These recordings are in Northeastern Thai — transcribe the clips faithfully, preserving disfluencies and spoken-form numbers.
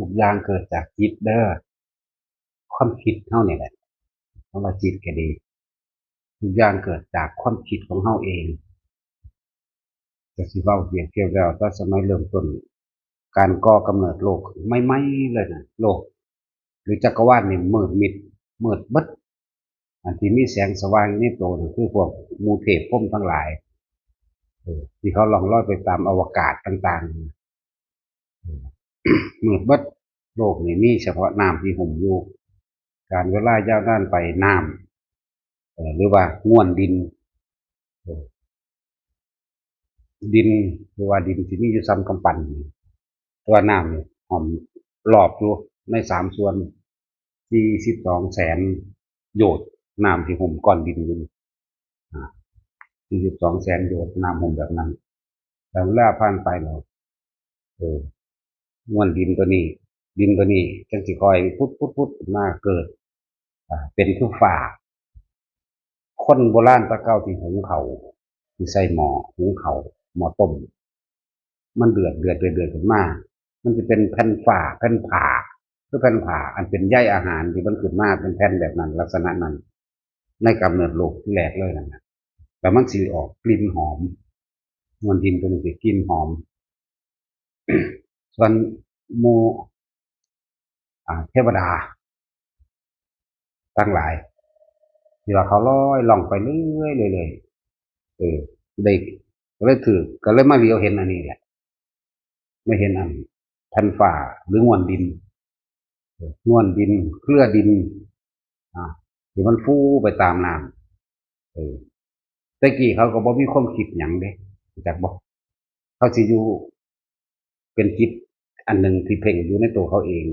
ทุกอย่างเกิดจากจิตเด้อ ความคิดเฮานี่แหละ คำว่าจิตก็ดี ทุกอย่างเกิดจากความคิดของเฮาเอง ก็สิเว้าเปรียบเทียบแล้ว แต่สมัยเริ่มต้น การก่อกำเนิดโลกใหม่ๆเลยนะ โลก หรือจักรวาลนี่มืดมิด มืดเบิด อันที่มีแสงสว่างอยู่ในตัวนี่คือพวกหมู่เทพพรหมทั้งหลาย เออ ที่เขาล่องลอยไปตามอวกาศต่างๆ เออ มืดเบิด โลกนี่มีเฉพาะน้ำที่หุ้มอยู่ การเวลายาวนานไปน้ำ เอ่อ หรือว่าง่วนดิน เอ่อ ดิน หรือว่าดินที่มีอยู่ส่ำกำปั้นนี่ แต่ว่าน้ำนี่ห้อมรอบอยู่ในสามส่วน สี่สิบสองแสนโยชน์ น้ำที่หุ้มก้อนดินอยู่นี่ อ่า สี่สิบสองแสนโยชน์ น้ำหุ้มแบบนั้น แล้วเวลาผ่านไปแล้ว เออ ง่วนดินตัวนี้ ดินตัวนี้จั่งสิค่อยพุดพุดพุดขึ้นมาเกิด อ่า เป็นคือฟ้า คนโบราณแต่เก่าที่หุงข้าว ที่ใส่หม้อหุงข้าว หม้อต้ม มันเดือดเดือดเดือดเดือดขึ้นมา มันจะเป็นแผ่นฟ้า แผ่นผ้า คือแผ่นผ้า อันเป็นใยอาหารที่มันขึ้นมาเป็นแผ่นแบบนั้น ลักษณะนั้น ในกำเนิดโลกที่แรกเลยนั่นนะ แต่มันสิออกกลิ่นหอม ง่วนดินตัวนี้สิกลิ่นหอม ส่วนหมู่ อ่า เทวดา ทั้งหลาย ที่ว่าเขาลอยล่องไปเรื่อยๆเรื่อยๆ เออ ได้ ก็เลยถือ ก็เลยมาเหลียวเห็นอันนี้แหละ ไม่เห็นอันแผ่นฟ้าหรือง่วนดิน เออ ง่วนดิน เครือดิน อ่า ที่มันฟูไปตามน้ำ เออ แต่กี้เขาก็บ่มีความคิดหยังเด้ รู้จักบ่ เขาสิอยู่เป็นจิตอันหนึ่งที่เพ่งอยู่ในตัวเขาเอง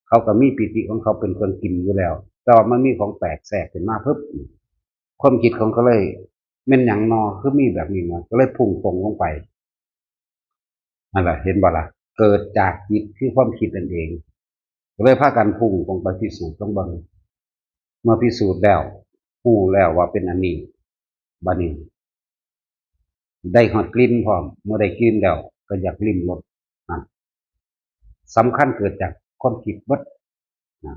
เขาก็มีปีติของเขาเป็นเครื่องกินอยู่แล้ว แต่ว่ามันมีของแปลกแทรกขึ้นมาปุ๊บ ความคิดของเขาเลย แม่นหยังนอ คือมีแบบนี้มา ก็เลยพุ่งตรงลงไป นั่นแหละ เห็นบ่ล่ะ เกิดจากจิตคือความคิดนั่นเอง ก็เลยพากันพุ่งตรงไปพิสูจน์ต้องเบิ่ง เมื่อพิสูจน์แล้ว รู้แล้วว่าเป็นอันนี้ บัดนี้ ได้ฮอดกลิ่นพร้อม เมื่อได้กลิ่นแล้ว ก็อยากลิ้มรส นั่น สำคัญเกิดจากความคิดเบิด นะ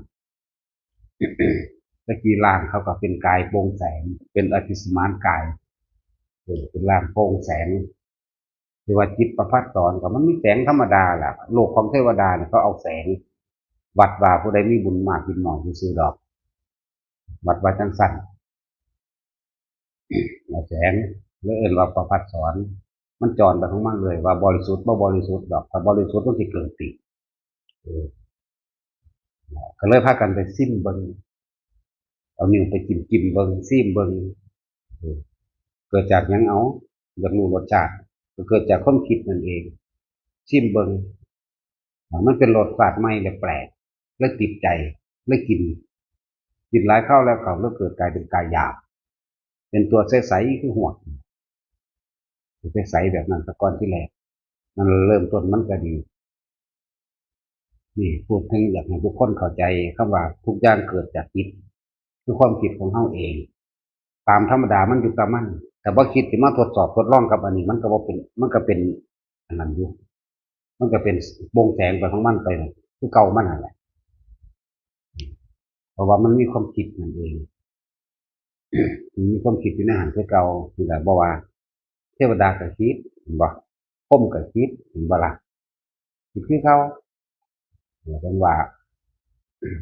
ตะกี้ร่างเขาก็เป็นกายโปร่งแสง เป็นอธิสมานกาย เออ เป็นร่างโปร่งแสง ที่ว่าจิตประภัสสรก็มันมีแสงธรรมดาแหละ โลกของเทวดาเนี่ยเขาเอาแสง วัดว่าผู้ใดมีบุญมากบุญน้อยซื่อๆดอก วัดว่าจังซั่น เอาแสง เลยเอิ้นว่าประภัสสร มันจรไปของมันเลย ว่าบริสุทธิ์บ่บริสุทธิ์ดอก ถ้าบริสุทธิ์มันสิเกิดติ เออ ก็เลยพากันไปซิมเบิ่ง เอานิ้วไปจิ้มๆเบิ่ง ซิมเบิ่ง เออ เกิดจากหยัง เอา อยากรู้รสชาติ ก็เกิดจากความคิดนั่นเอง ซิมเบิ่ง อ่า มันเป็นรสชาติใหม่และแปลก และติดใจ และกิน กินหลายคราวแล้วเขาเลยเกิดกลายเป็นกายหยาบ เป็นตัวใสๆคือหวด ใสๆแบบนั้นแต่ก่อนที่แรก นั่นเริ่มต้นมันก็ดี นี่พูดถึงอยากให้ทุกคนเข้าใจคำว่าทุกอย่างเกิดจากจิต คือความคิดของเฮาเอง ตามธรรมดามันอยู่กับมัน แต่บ่คิดสิมาทดสอบทดลองกับอันนี้ มันก็บ่เป็น มันก็เป็นอันนั้นอยู่ มันก็เป็นโปร่งแสงไปของมันไป คือเก่ามันนั่นแหละ เพราะว่ามันมีความคิดนั่นเอง มีความคิดอยู่ในหั้นคือเก่า นี่แหละ บ่ว่าเทวดาก็คิด เห็นบ่ พรหมก็คิด เห็นบ่ล่ะ คิดคือเก่า เพิ่นว่า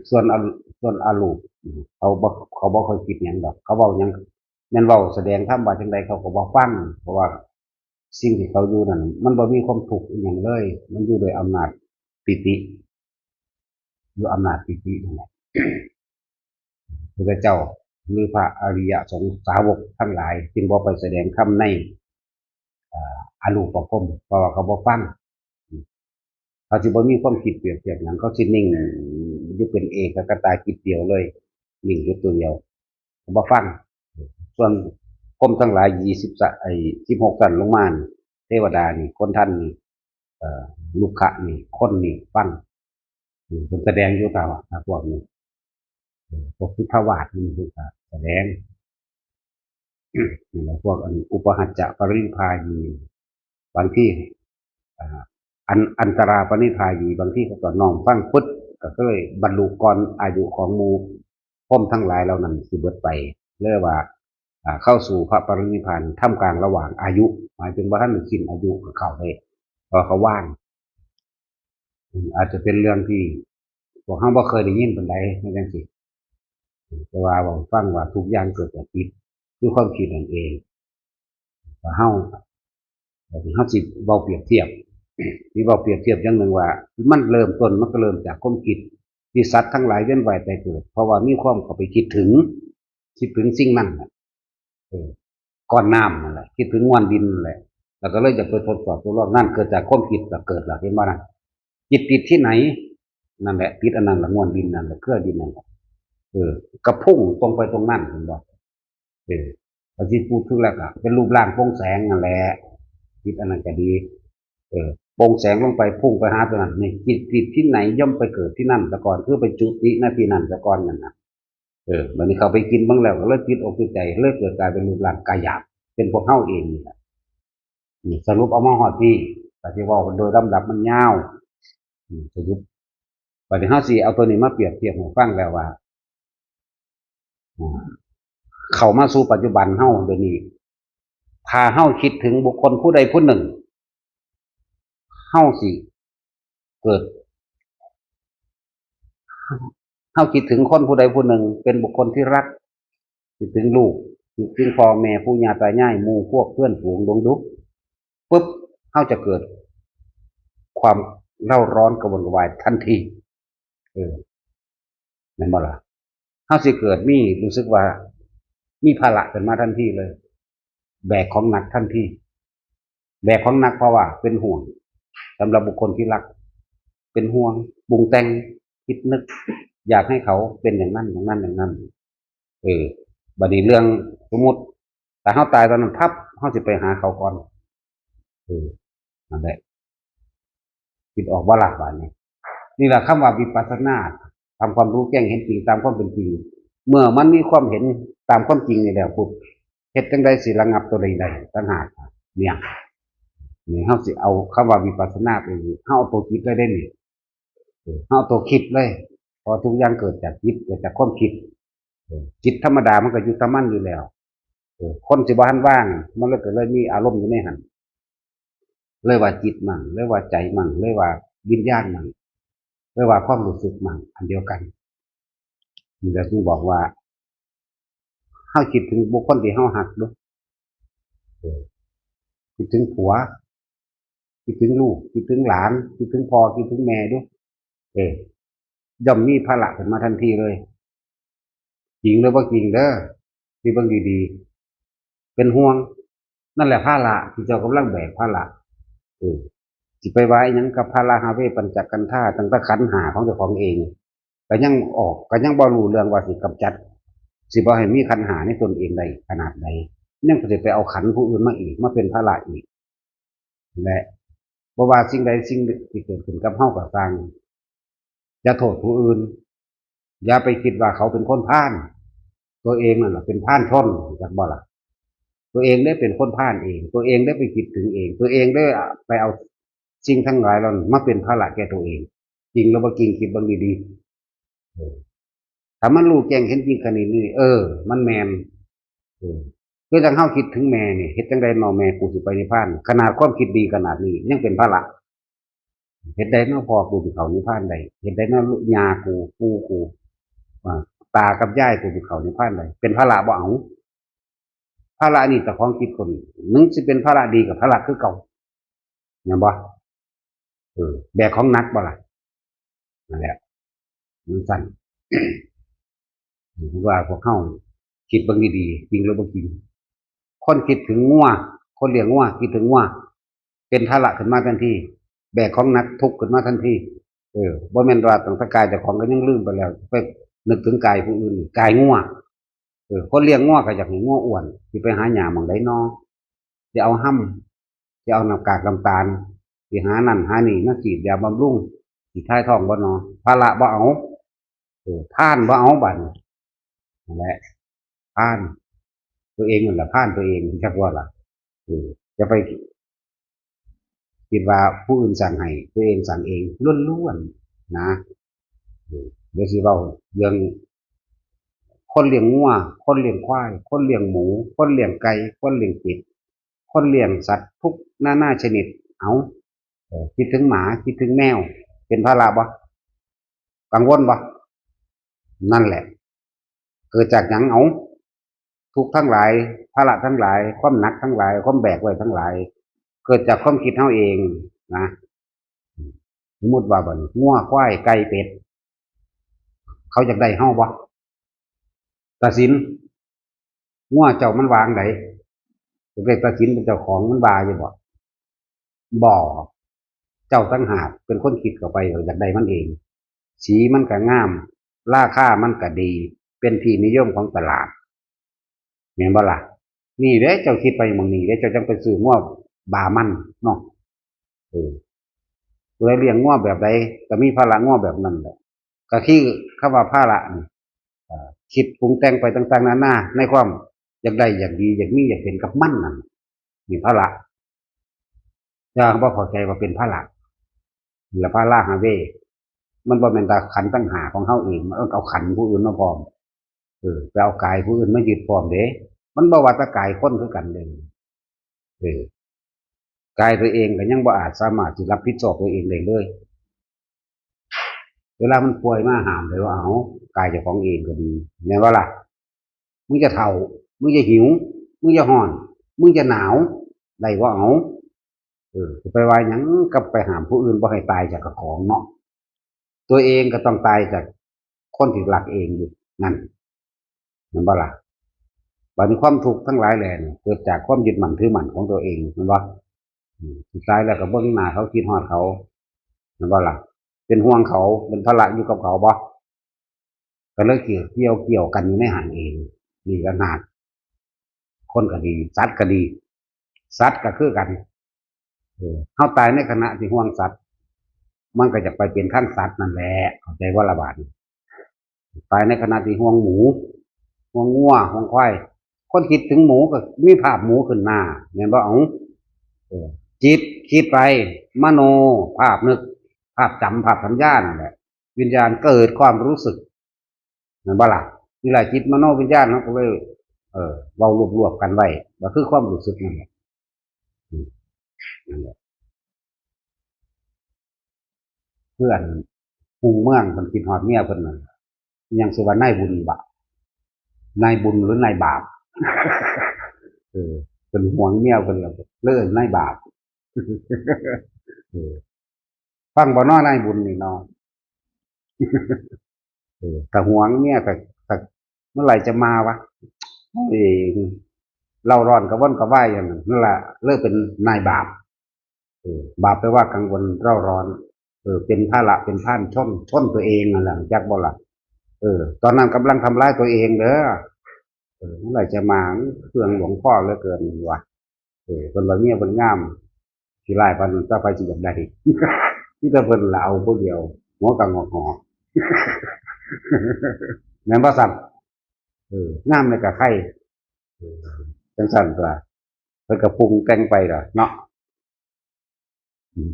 ส่วนอรู- ส่วนอรูป เขาบ่- เขาบ่ค่อยคิดหยังดอก เขาเว้าหยัง แม่นเว้าแสดงธรรมว่าจั่งใดเขาก็บ่ฟัง เพราะว่าสิ่งที่เขาอยู่นั่น มันบ่มีความทุกข์อิหยังเลย มันอยู่ด้วยอำนาจปีติ อยู่อำนาจปีตินั่นแหละ พระเจ้าหรือพระอริยสงฆ์สาวกทั้งหลาย จึงบ่ไปแสดงธรรมใน เอ่อ อรูปพรหม เพราะว่าเขาบ่ฟัง เขาสิบ่มีความคิดเปรียบเทียบหยัง เขาสินิ่งอยู่เป็นเอกคตาจิตเดียวเลย นิ่งอยู่ตัวเดียว เขาบ่ฟัง ส่วนพรหมทั้งหลายยี่สิบสะ- ไอ้ สิบหกชั้นลงมานี่ เทวดานี่ คนทันนี่ เอ่อ รุกขะนี่ คนนี่ฟัง อืม เพิ่นแสดงอยู่ตลอดนะพวกนี้ เออ พวกสุทธาวาสนี่เพิ่นก็แสดง นี่แหละ พวกอันอุปหัจจะปรินิพพายี บางที อ่า อัน อันตราปรินิพพายี บางทีเขาก็น้อมฟังปึ๊ด ก็เลยบรรลุก่อนอายุของหมู่พรหมทั้งหลายเหล่านั้นสิเบิดไป เลยว่า อ่า เข้าสู่พระปรินิพพานท่ามกลางระหว่างอายุ หมายถึงว่าท่านสิ้นอายุก็เข้าได้ เพราะเขาว่าง อืม อาจจะเป็นเรื่องที่พวกเราบ่เคยได้ยินปานใด ในจังซี่ แต่ว่าเว้าฟังว่าทุกอย่างเกิดจากจิต คือความคิดนั่นเอง ถ้าเฮา ถ้าเฮาสิเว้าเปรียบเทียบ ที่เว้าเปรียบเทียบอย่างหนึ่งว่า มันเริ่มต้น มันก็เริ่มจากความคิด ที่สัตว์ทั้งหลายเวียนว่ายตายเกิด เพราะว่ามีความเข้าไปคิดถึง คิดถึงสิ่งนั้นน่ะ เออ ก้อนน้ำนั่นแหละ คิดถึงง่วนดินนั่นแหละ แล้วก็เลยอยากไปทดสอบทดลอง นั่นเกิดจากความคิด ก็เกิดแล้ว เห็นบ่นั่น จิตติดที่ไหน นั่นแหละ ติดอันนั้นละ ง่วนดินนั่นแหละ เกลือดินนั่นแหละ เออ ก็พุ่งตรงไปตรงนั้น เห็นบ่ เออ ก็สิพูดถึงแล้วก็เป็นรูปร่างโปร่งแสงนั่นแหละ จิตอันนั้นก็ดี เออ โปร่งแสงลงไป พุ่งไปหาตัวนั้น นี่ จิตติดที่ไหนย่อมไปเกิดที่นั่นซะก่อน คือไปจุติ ณ ที่นั่นซะก่อนนั่นน่ะ เออ บัดนี้เข้าไปกินเบิ่งแล้ว ก็เลยติดอกติดใจ เลยเกิดกลายเป็นรูปร่างกายหยาบ เป็นพวกเฮาเองนี่แหละ นี่ สรุปเอามาฮอดพี้ ก็สิเว้าโดยลำดับมันยาว อืม สรุป บัดนี้เฮาสิเอาตัวนี้มาเปรียบเทียบให้ฟังแล้วว่า อ่า เข้ามาสู่ปัจจุบันเฮาเดี๋ยวนี้ ถ้าเฮาคิดถึงบุคคลผู้ใดผู้หนึ่ง เฮาสิเกิด เฮาคิดถึงคนผู้ใดผู้หนึ่ง เป็นบุคคลที่รัก คิดถึงลูก คิดถึงพ่อแม่ ปู่ย่าตายาย หมู่พวกเพื่อนฝูงดวงดุ ปุ๊บ เฮาจะเกิดความเร่าร้อนกระวนกระวายทันที เออ แม่นบ่ล่ะ เฮาสิเกิดมี รู้สึกว่ามีภาระขึ้นมาทันทีเลย แบกของหนักทันที แบกของหนักเพราะว่าเป็นห่วง สำหรับบุคคลที่รัก เป็นห่วง ปรุงแต่ง คิดนึก อยากให้เขาเป็นอย่างนั้น อย่างนั้น อย่างนั้น เออ บัดนี้เรื่องสมมุติ ถ้าเฮาตายตอนนั้นปั๊บ เฮาสิไปหาเขาก่อน เออ นั่นแหละ คิดออกบ่ล่ะบาดนี้ นี่แหละคำว่าวิปัสสนา ทำความรู้แจ้งเห็นจริงตามความเป็นจริง เมื่อมันมีความเห็นตามความจริงนี่แล้วปุ๊บ เฮ็ดจั่งใดสิระงับตัวนี้ได้ต่างหาก เนี่ย นี่เฮาสิเอาคำว่าวิปัสสนาไป เฮาเอาตัวคิดเลยเด้นี่ เออ เฮาเอาตัวคิดเลย เพราะทุกอย่างเกิดจากจิต เกิดจากความคิด เออ จิตธรรมดามันก็อยู่ตามมันอยู่แล้ว เออ คนสิบ่ทันว่าง มันเลยก็เลยมีอารมณ์อยู่ในหั้น เลยว่าจิตมั่ง เลยว่าใจมั่ง เลยว่าวิญญาณมั่ง เลยว่าความรู้สึกมั่ง อันเดียวกัน นี่แหละจึงบอกว่า เฮาคิดถึงบุคคลที่เฮาฮักดู เออ คิดถึงผัว คิดถึงลูก คิดถึงหลาน คิดถึงพ่อ คิดถึงแม่ดู เออ ย่อมมีภาระขึ้นมาทันทีเลย จริงหรือบ่จริงเด้อ ที่เบิ่งดีๆ เป็นห่วง นั่นแหละภาระที่เจ้ากำลังแบกภาระ เออ สิไปว่าอิหยังกับภาระหาเวปัญจขันธา ตั้งแต่ขันธ์ห้าของเจ้าของเอง ก็ยังออก ก็ยังบ่รู้เรื่องว่าสิกำจัด สิบ่ให้มีขันธ์ห้าในตนเองได้ขนาดใด ยังสิไปเอาขันธ์ผู้อื่นมาอีก มาเป็นภาระอีก และบ่ว่าสิ่งใดสิ่งที่เกิดขึ้นกับเฮาก็ตาม อย่าโทษผู้อื่น อย่าไปคิดว่าเขาเป็นคนพาล ตัวเองนั่นแหละเป็นพาลชน จักบ่ล่ะ ตัวเองได้เป็นคนพาลเอง ตัวเองได้ไปคิดถึงเอง ตัวเองได้ไปเอาสิ่งทั้งหลายเหล่านั้นมาเป็นภาระแก่ตัวเอง จริงหรือบ่จริง คิดเบิ่งดีๆ เออ ถ้ามันรู้แจ้งเห็นจริงขนาดนี้ เออ มันแม่น เออ คือจั่งเฮาคิดถึงแม่นี่ เฮ็ดจั่งใดน้อแม่กูสิไปนิพพาน ขนาดความคิดดีขนาดนี้ยังเป็นภาระ เฮ็ดใดน้อพ่อกูสิเข้านิพพานได้ เฮ็ดใดน้อย่ากู ปู่กู อ่า ตากับยายกูสิเข้านิพพานได้ เป็นภาระบ่เอา ภาระนี่เจ้าของคิดคน มึงสิเป็นภาระดีกับภาระคือเก่า แม่นบ่ เออ แบกของหนักบ่ล่ะ นั่นแหละ มันสั่น ว่าพวกเฮาคิดเบิ่งดีๆ จริงหรือบ่จริง คนคิดถึงงัว คนเลี้ยงงัว คิดถึงงัว เป็นภาระขึ้นมาทันที แบกของหนักทุกข์ขึ้นมาทันที เออ บ่แม่นว่าตั้งแต่กายเจ้าของก็ยังลืมไปแล้ว ไปนึกถึงกายผู้อื่น กายงัว เออ คนเลี้ยงงัวก็อยากให้งัวอ้วน สิไปหาหญ้าหม่องใดน้อ สิเอาฮำ สิเอาน้ำกากน้ำตาล สิหานั่นหานี่มาฉีดยาบำรุง สิถ่ายท้องบ่น้อ ภาระบ่เอา เออ พาลบ่เอาบัดนี้ นั่นแหละ พาล ตัวเองนั่นแหละพาลตัวเอง จักว่าล่ะ เออ จะไป คิดว่าผู้อื่นสั่งให้ ตัวเองสั่งเองล้วนๆนะ เดี๋ยวสิเว้าเรื่องคนเลี้ยงงัว คนเลี้ยงควาย คนเลี้ยงหมู คนเลี้ยงไก่ คนเลี้ยงเป็ด คนเลี้ยงสัตว์ทุกนานาชนิด เอา เออ คิดถึงหมา คิดถึงแมว เป็นภาระบ่ กังวลบ่ นั่นแหละ เกิดจากหยัง เอา ทุกข์ทั้งหลาย ภาระทั้งหลาย ความหนักทั้งหลาย ความแบกไว้ทั้งหลาย เกิดจากความคิดเฮาเองนะ สมมุติว่าบัดนี้ งัว ควาย ไก่ เป็ด เขาอยากได้เฮาบ่ ตาสิน งัวเจ้ามันว่าจั่งใด อยากได้ตาสินเป็นเจ้าของ มันว่าอยู่บ่ บ่ เจ้าต่างหากเป็นคนคิดเข้าไปว่าอยากได้มันเอง สีมันก็งาม ราคามันก็ดี เป็นที่นิยมของตลาด แม่นบ่ล่ะ นี่เด้ เจ้าคิดไปหม่องนี้เด้ เจ้าจั่งไปซื้องัวบามันเนาะ เออ ผู้ใดเลี้ยงงัวแบบใด ก็มีภาระงัวแบบนั้นแหละ ก็คือคำว่าภาระนี่ เอ่อ คิดปรุงแต่งไปต่างๆนานา ในความอยากได้ อยากดี อยากมี อยากเป็นกับมันนั่น นี่ภาระ อย่าบ่เข้าใจว่าเป็นภาระ นี่ละภาระหาเว มันบ่แม่นแต่ขันธ์ตัณหาของเฮาเอง มันเอาขันธ์ผู้อื่นมาพร้อม เออ ไปเอากายผู้อื่นมายึดพร้อมเด้ มันบ่ว่าแต่กายคนคือกันเด้ เออ กายตัวเองก็ยังบ่อาจสามารถสิรับผิดชอบตัวเองได้เลย เวลามันป่วยมาห้ามได้ว่า เอา กายเจ้าของเองก็ดี แม่นบ่ล่ะ มึงจะเฒ่า มึงจะหิว มึงจะฮ้อน มึงจะหนาว ได้บ่ เอา เออ สิไปว่าหยังกับไปห้ามผู้อื่นบ่ให้ตายจากกะของเนาะ ตัวเองก็ต้องตายจากคนที่รักเองอยู่นั่น แม่นบ่ล่ะ บัดนี้ความทุกข์ทั้งหลายแหล่นี่เกิดจากความยึดมั่นถือมั่นของตัวเอง แม่นบ่ อืม สุดท้ายแล้วก็เบิ่งหน้าเขา คิดฮอดเขา แม่นบ่ล่ะ เป็นห่วงเขา เป็นภาระอยู่กับเขาบ่ ก็เลยเกี่ยว เกี่ยว เกี่ยวกันอยู่ในหั้นเอง นี่ต่างหาก คนก็ดี สัตว์ก็ดี สัตว์ก็คือกัน เออ เฮาตายในขณะที่ห่วงสัตว์ มันก็จะไปเป็นทางสัตว์นั่นแหละ เข้าใจบ่ล่ะบาดนี้ ตายในขณะที่ห่วงหมู ห่วงงัว ห่วงควาย คนคิดถึงหมูก็มีภาพหมูขึ้นหน้า แม่นบ่ เอ้า เออ จิตคิดไป มโน ภาพนึก ภาพจำ ภาพสัญญานั่นแหละ วิญญาณเกิดความรู้สึก แม่นบ่ล่ะ นี่แหละจิตมโนวิญญาณเฮาก็เลย เออ เว้ารวบๆกันไว้ ก็คือความรู้สึกนั่นแหละ อืม นั่นแหละ เพื่อนฮู้เมืองเพิ่นคิดฮอดเมียเพิ่นนั่น ยังสิว่านายบุญบ่ นายบุญหรือนายบาป เออ เพิ่นหวงเมียเพิ่นแล้ว เลยเอิ้นนายบาป เออ ฟังบ่น้อนายบุญนี่เนาะ เออ ถ้าหวงเมีย ถ้า ถ้าเมื่อไหร่จะมาวะ เอ้ย เร่าร้อนกระวนกระวายอย่างนั้น นั่นล่ะ เลยเป็นนายบาป เออ บาปแปลว่ากังวลเร่าร้อน เออ เป็นภาระ เป็นพานชน ชนตัวเองนั่นแหละ จักบ่ล่ะ เออ ตอนนั้นกำลังทำร้ายตัวเองเด้อ เออ เมื่อไหร่จะมา เคืองหลวงพ่อเหลือเกินวะ เออ เพิ่นว่าเมียเพิ่นงาม ขี้ร้ายปานนั้น แต่ไผสิอยากได้ มีแต่เพิ่นละเอาผู้เดียว หัวกะงอกหอ แม่นบ่ซั่น เออ งามเลยกะไข่ เออ จั่งซั่นตัว เพิ่นก็ปรุงแต่งไปล่ะเนาะ อืม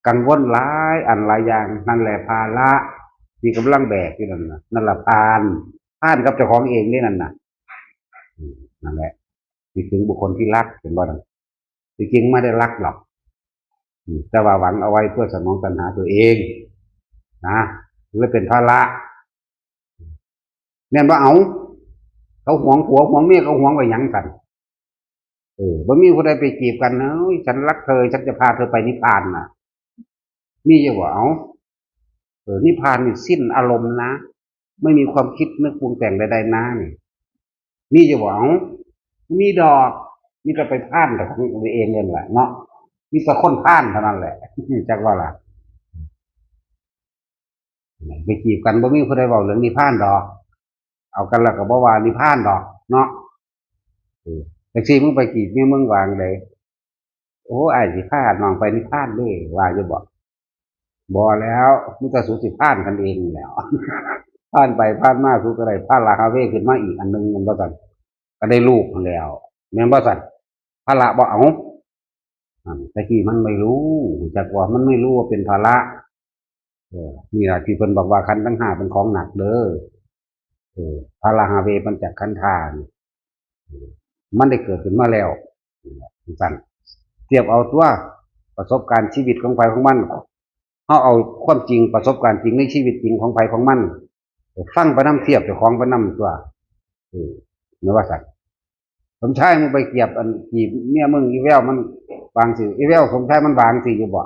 กังวลหลายอันหลายอย่าง นั่นแหละภาระที่กำลังแบกอยู่นั่นน่ะ นั่นล่ะพาล พาลกับเจ้าของเองเด้นั่นน่ะ อืม นั่นแหละ คิดถึงบุคคลที่รัก เห็นบ่นั่น ที่จริงไม่ได้รักหรอก อืม แต่ว่าหวังเอาไว้เพื่อสนองตัณหาตัวเอง นะ เลยเป็นภาระ แม่นบ่ เอา เขาหวงผัวหวงเมีย เขาหวงไว้หยังซั่น เออ บ่มีผู้ใดไปจีบกัน เอ้ย ฉันรักเธอ ฉันจะพาเธอไปนิพพานน่ะ มีอยู่บ่ เอา เออ นิพพานนี่สิ้นอารมณ์นะ ไม่มีความคิดนึกปรุงแต่งใดๆนะนี่ มีอยู่บ่ เอา มีดอก มีแต่ไปพาลแต่ของตัวเองนั่นแหละเนาะ มีแต่คนพาลเท่านั้นแหละ จักว่าล่ะ ไปจีบกันบ่มีผู้ใดเว้าเรื่องนิพพานดอก เอากันแล้วก็บ่ว่านิพพานดอกเนาะ เออ จั่งซี้มึงไปจีบเมียมึงว่าจั่งใด โอ้ อ้ายสิพาน้องไปนิพพานเด้ ว่าอยู่บ่ บ่แล้ว มีแต่สูสิพาลกันเองนี่แหล้ว พาลไปพาลมา สูก็ได้ภาระหาเวขึ้นมาอีกอันหนึ่ง แม่นบ่ซั่น ก็ได้ลูกหั้นแหล้ว แม่นบ่ซั่น ภาระบ่ เอา อ่า แต่กี้มันไม่รู้ จักว่ามันไม่รู้ว่าเป็นภาระ เออ นี่แหละที่เพิ่นบอกว่าขันธ์ทั้งห้าเป็นของหนักเด้อ เออ ภาระหาเวปัญจขันธานี่ เออ มันได้เกิดขึ้นมาแล้ว นี่แหละจังซั่น เทียบเอาตัว ประสบการณ์ชีวิตของไผของมัน เฮาเอาความจริง ประสบการณ์จริงในชีวิตจริงของไผของมัน ฟังไปนำ เทียบเจ้าของไปนำตัว เออ แม่นว่าซั่น สมชาย มึงไปเกียบอันจีบเมียมึง อีแววมันวางสิ อีแววสมชายมันวางสิอยู่บ่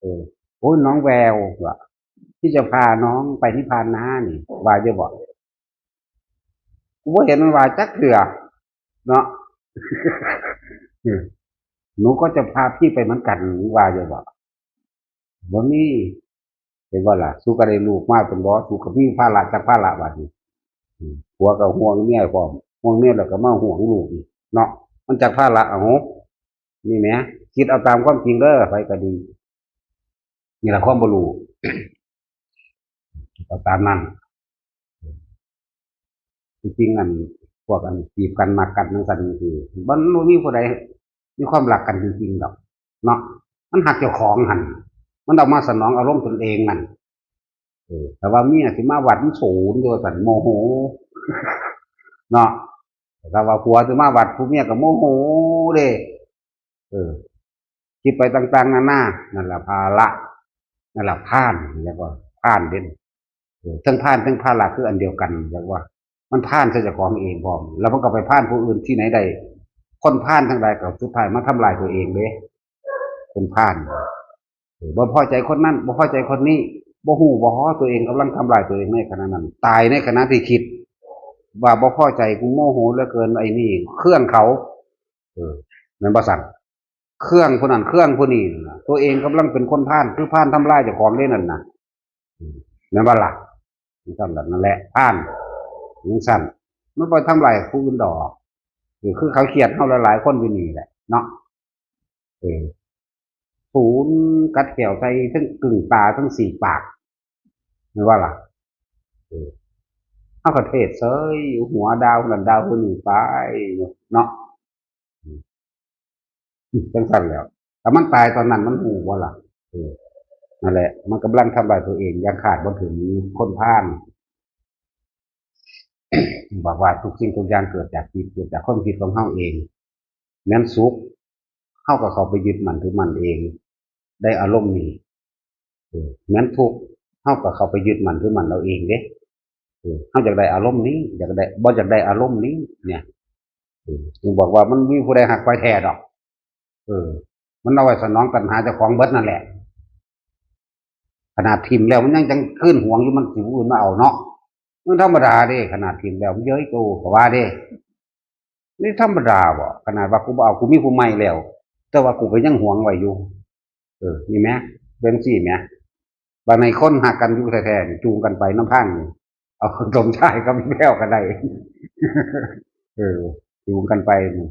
เออ โอ้ย น้องแววว่ะ ที่จะพาน้องไปนิพพานนะนี่ ว่าอยู่บ่ กูบ่เห็นมันว่าจักเทื่อ เนาะ หนูก็จะพาพี่ไปเหมือนกัน ว่าอยู่บ่ บ่มี เห็นบ่ล่ะ สู้ก็ได้ลูกมาเป็นบ่ สู้ก็มีภาระจักภาระบาดนี้ อืม ผัวก็ห่วงเมียพร้อม ห่วงเมียแล้วก็มาห่วงลูกอีกเนาะ มันจักภาระ เอา นี่แหม คิดเอาตามความจริงเด้อ ไผก็ดี นี่ล่ะความบ่รู้ เอาตามนั้น จริงๆ อัน พวกอันจีบกัน มักกันจั่งซั่นจั่งซี้ มันบ่มีผู้ใดมีความรักกันจริงๆ ดอก เนาะ มันฮักเจ้าของหั่น มันเอามาสนองอารมณ์ตนเองนั่น เออ แต่ว่าเมียสิมาวัดมันสูนอยู่ว่าซั่น โมโห เนาะ แต่ว่าผัวสิมาวัด ผู้เมียก็โมโหเด้ เออ คิดไปต่างๆ นานา นั่นล่ะภาระ นั่นล่ะพาน เรียกว่าพานเด้ เออ ทั้งพานทั้งภาระคืออันเดียวกัน เรียกว่า มันพานใส่เจ้าของเองพร้อม แล้วมันก็ไปพานผู้อื่นที่ไหนได้ คนพานทั้งหลายก็สุดท้ายมาทำลายตัวเองเด้ คนพาน เออ บ่พอใจคนนั้น บ่พอใจคนนี้ บ่ฮู้บ่ฮอ ตัวเองกำลังทำลายตัวเองในขณะนั้น ตายในขณะที่คิด ว่าบ่พอใจ กูโมโหเหลือเกินไอ้นี่ เคืองเขา เออ แม่นบ่ซั่น เคืองผู้นั้น เคืองผู้นี้นั่นน่ะ ตัวเองกำลังเป็นคนพาน คือพานทำลายเจ้าของเด้นั่นน่ะ อืม แม่นบ่ล่ะ จั่งซั่นล่ะ นั่นแหละ พาน จั่งซั่น มันไปทำลายผู้อื่นดอก เออ คือเขาเขียดเฮาหลายๆ คนอยู่นี่แหละ เนาะ เออ สูนกัดแก้วใส่ทั้งกึ่งตาทั้งสี่ปาก แม่นบ่ล่ะ เออ เฮาก็เทศเสย หัวด่าผู้นั้นด่าผู้นี้ไป เนาะ อืม จั่งซั่นแหล้ว แต่มันตายตอนนั้นมันฮู้บ่ล่ะ เออ นั่นแหละ มันกำลังทำลายตัวเอง ยังขาดบ่ถึงคนพาล บอกว่าทุกสิ่งทุกอย่างเกิดจากจิต เกิดจากความคิดของเฮาเอง แม่นสุข เฮาก็เข้าไปยึดมั่นถือมั่นเอง ได้อารมณ์นี้ เออ แม่นทุกข์ เฮาก็เข้าไปยึดมั่นถือมั่นเอาเองเด้ เออ เฮาอยากได้อารมณ์นี้ อยากได้ บ่อยากได้อารมณ์นี้ เนี่ย เออ จึงบอกว่ามันมีผู้ใดฮักไผแท้ดอก เออ มันเอาไว้สนองตัณหาเจ้าของเบิดนั่นแหละ ขนาดถิ่มแล้วมันยังจังคืนหวงอยู่ มันสิผู้อื่นมาเอาเนาะ มันธรรมดาเด้ ขนาดถิ่มแล้วมันเย้ยโตก็ว่าเด้ นี่ธรรมดาบ่ ขนาดว่ากูบ่เอา กูมีผู้ใหม่แล้ว แต่ว่ากูก็ยังหวงไว้อยู่ เออ นี่แหม เป็นจั่งซี้แหม บางในคนฮักกันอยู่แท้ๆ นี่ จูงกันไปนำทางนี่ เอาสมชายกับอีแววก็ได้ เออ จูงกันไปนี่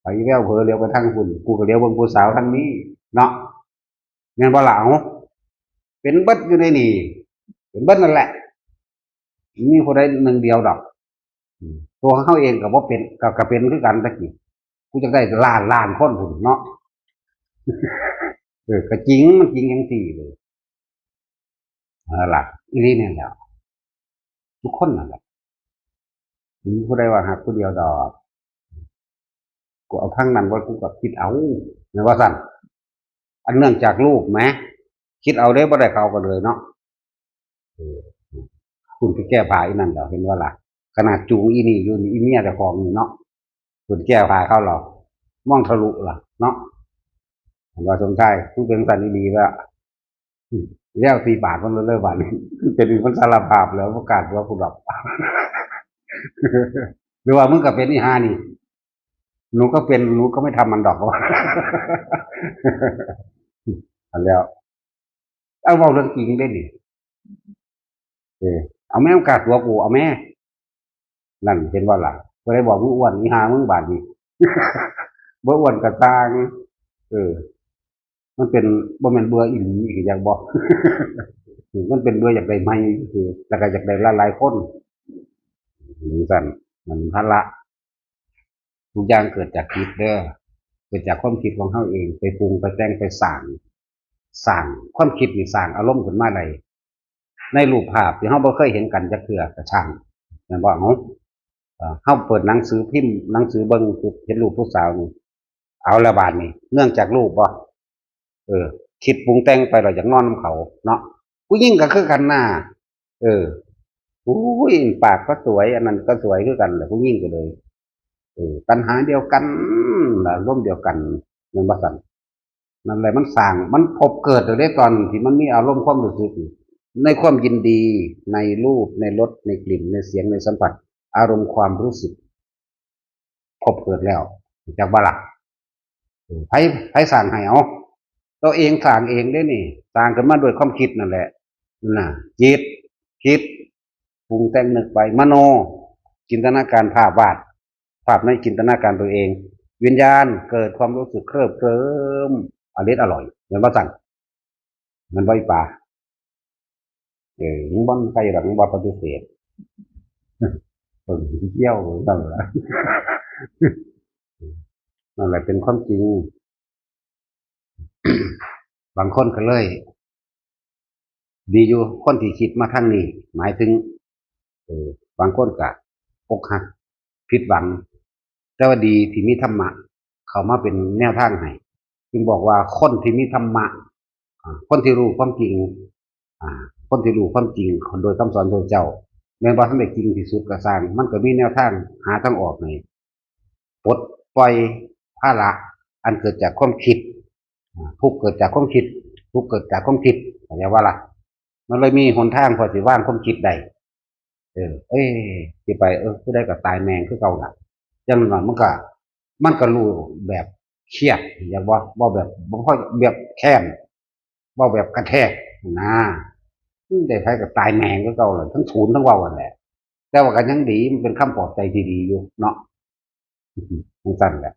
ไปอีแววเผลอเหลียวไปทางพุ้น กูก็เหลียวเบิ่งผู้สาวทางนี้ เนาะ แม่นบ่ล่ะ เอ้า เป็นเบิดอยู่ในนี่ เป็นเบิดนั่นแหละ มีผู้ใดหนึ่งเดียวดอก อืม ตัวของเฮาเองก็บ่เป็น ก็ ก็เป็นคือกันตะกี้ กูจักได้ล้านล้านคนพุ้นเนาะ เออ ก็จริง มันจริงจั่งซี้เลย นั่นล่ะ อีหลีนี่แหละ ทุกคนนั่นแหละ บ่มีผู้ใดว่าฮักผู้เดียวดอก กูเอาทางนั้นว่ากูก็คิดเอา แม่นว่าซั่น อันเนื่องจากรูปแหม คิดเอาเด้ บ่ได้เข้ากันเลยเนาะ เออ คุณไปแก้ผ้าอีนั่นแล้ว เห็นบ่ล่ะ ขนาดจูงอีนี่อยู่นี่ อีเมียเจ้าของนี่เนาะ คุณแก้ผ้าเขาหรอก มองทะลุล่ะเนาะ เห็นว่าสมชาย มึงเป็นสันอีหลีแล้ว อืม แล้วสี่บาทมันเลยบาดนี้ เป็นมันสารภาพแล้ว ประกาศว่ากูดอก หรือว่ามึงก็เป็นอีห่านี่ หนูก็เป็น หนูก็ไม่ทำมันดอก อันแล้ว เอาเว้าเรื่องจริงเด้นี่ เออ เอาแม่มึงกาตัวกู เอาแม่ นั่นเห็นบ่ล่ะ บ่ได้บอกมึงอ้วน อีห่ามึงบาดนี้ บ่อ้วนก็ต่าง เออ มันเป็น บ่แม่นเบื่ออีหลี คืออยากบอก มันเป็นเบื่ออยากได้ใหม่ คือ แล้วก็อยากได้หลายๆ คน จั่งซั่น มันภาระ ทุกอย่างเกิดจากจิตเด้อ เกิดจากความคิดของเฮาเอง ไปปรุงไปแต่งไปสร้าง สร้าง ความคิดนี่สร้างอารมณ์ขึ้นมาได้ ในรูปภาพที่เฮาบ่เคยเห็นกันจักเทื่อก็ช่าง แม่นบ่ เฮา เอ่อ เฮาเปิดหนังสือพิมพ์ หนังสือเบิ่งปุ๊บ เห็นรูปผู้สาวนี่ เอาละบาดนี้ เนื่องจากรูปบ่ เออ คิดปรุงแต่งไป เราอยากนอนนำเขาเนาะ ผู้หญิงก็คือกันน่ะ เออ อุ้ย ปากก็สวย อันนั้นก็สวยคือกันแหละ ผู้หญิงก็เลย เออ ตัณหาเดียวกัน อารมณ์เดียวกัน แม่นบ่ซั่น นั่นแหละ มันสร้าง มันพบเกิดอยู่ในตอนที่มันมีอารมณ์ความรู้สึก ในความยินดี ในรูป ในรส ในกลิ่น ในเสียง ในสัมผัส อารมณ์ความรู้สึก พบเกิดแล้ว จักบ่ล่ะ เออ ไผ ไผสร้างให้ เอา ตัวเองสร้างเองเด้นี่ สร้างขึ้นมาด้วยความคิดนั่นแหละ น่ะ จิต คิด ปรุงแต่งนึกไป มโน จินตนาการภาพวาด ภาพในจินตนาการตัวเอง วิญญาณเกิดความรู้สึกเคลิบเคลิ้ม อร่อยอร่อย แม่นบ่ซั่น แม่นบ่อีป๋า เออ มึงบ่ใครหรอก มึงบ่ปฏิเสธ เออ เกี่ยวนั่นแหละ นั่นแหละเป็นความจริง บางคนก็เลย ดีอยู่ คนที่คิดมาทางนี้ หมายถึง เออ บางคนก็อกหัก ผิดหวัง แต่ว่าดีที่มีธรรมะ เข้ามาเป็นแนวทางให้ จึงบอกว่าคนที่มีธรรมะ อ่า คนที่รู้ความจริง อ่า คนที่รู้ความจริงโดยคำสอนพระเจ้า แม้ว่าท่านได้จริงที่สุดก็ซ่าง มันก็มีแนวทางหาทางออกให้ปลดปล่อยภาระอันเกิดจากความคิด อ่า ทุกข์เกิดจากความคิด ทุกข์เกิดจากความคิด เข้าใจว่าล่ะ มันเลยมีหนทางพอสิวางความคิดได้ เออ เอ้ย สิไป เออ ผู้ใดก็ตายแม่งคือเก่าล่ะ จั่งนั้นมันก็ มันก็รู้แบบเครียด อยากว่า เว้าแบบ บ่ค่อย แบบแค้น เว้าแบบกระแทกนะ อืม ได้ไผก็ตายแม่งคือเก่าล่ะ ทั้งศูนย์ทั้งเว้าหั่นแหละ แต่ว่าก็ยังดี มันเป็นคำปลอบใจที่ดีอยู่เนาะ จั่งซั่นแหละ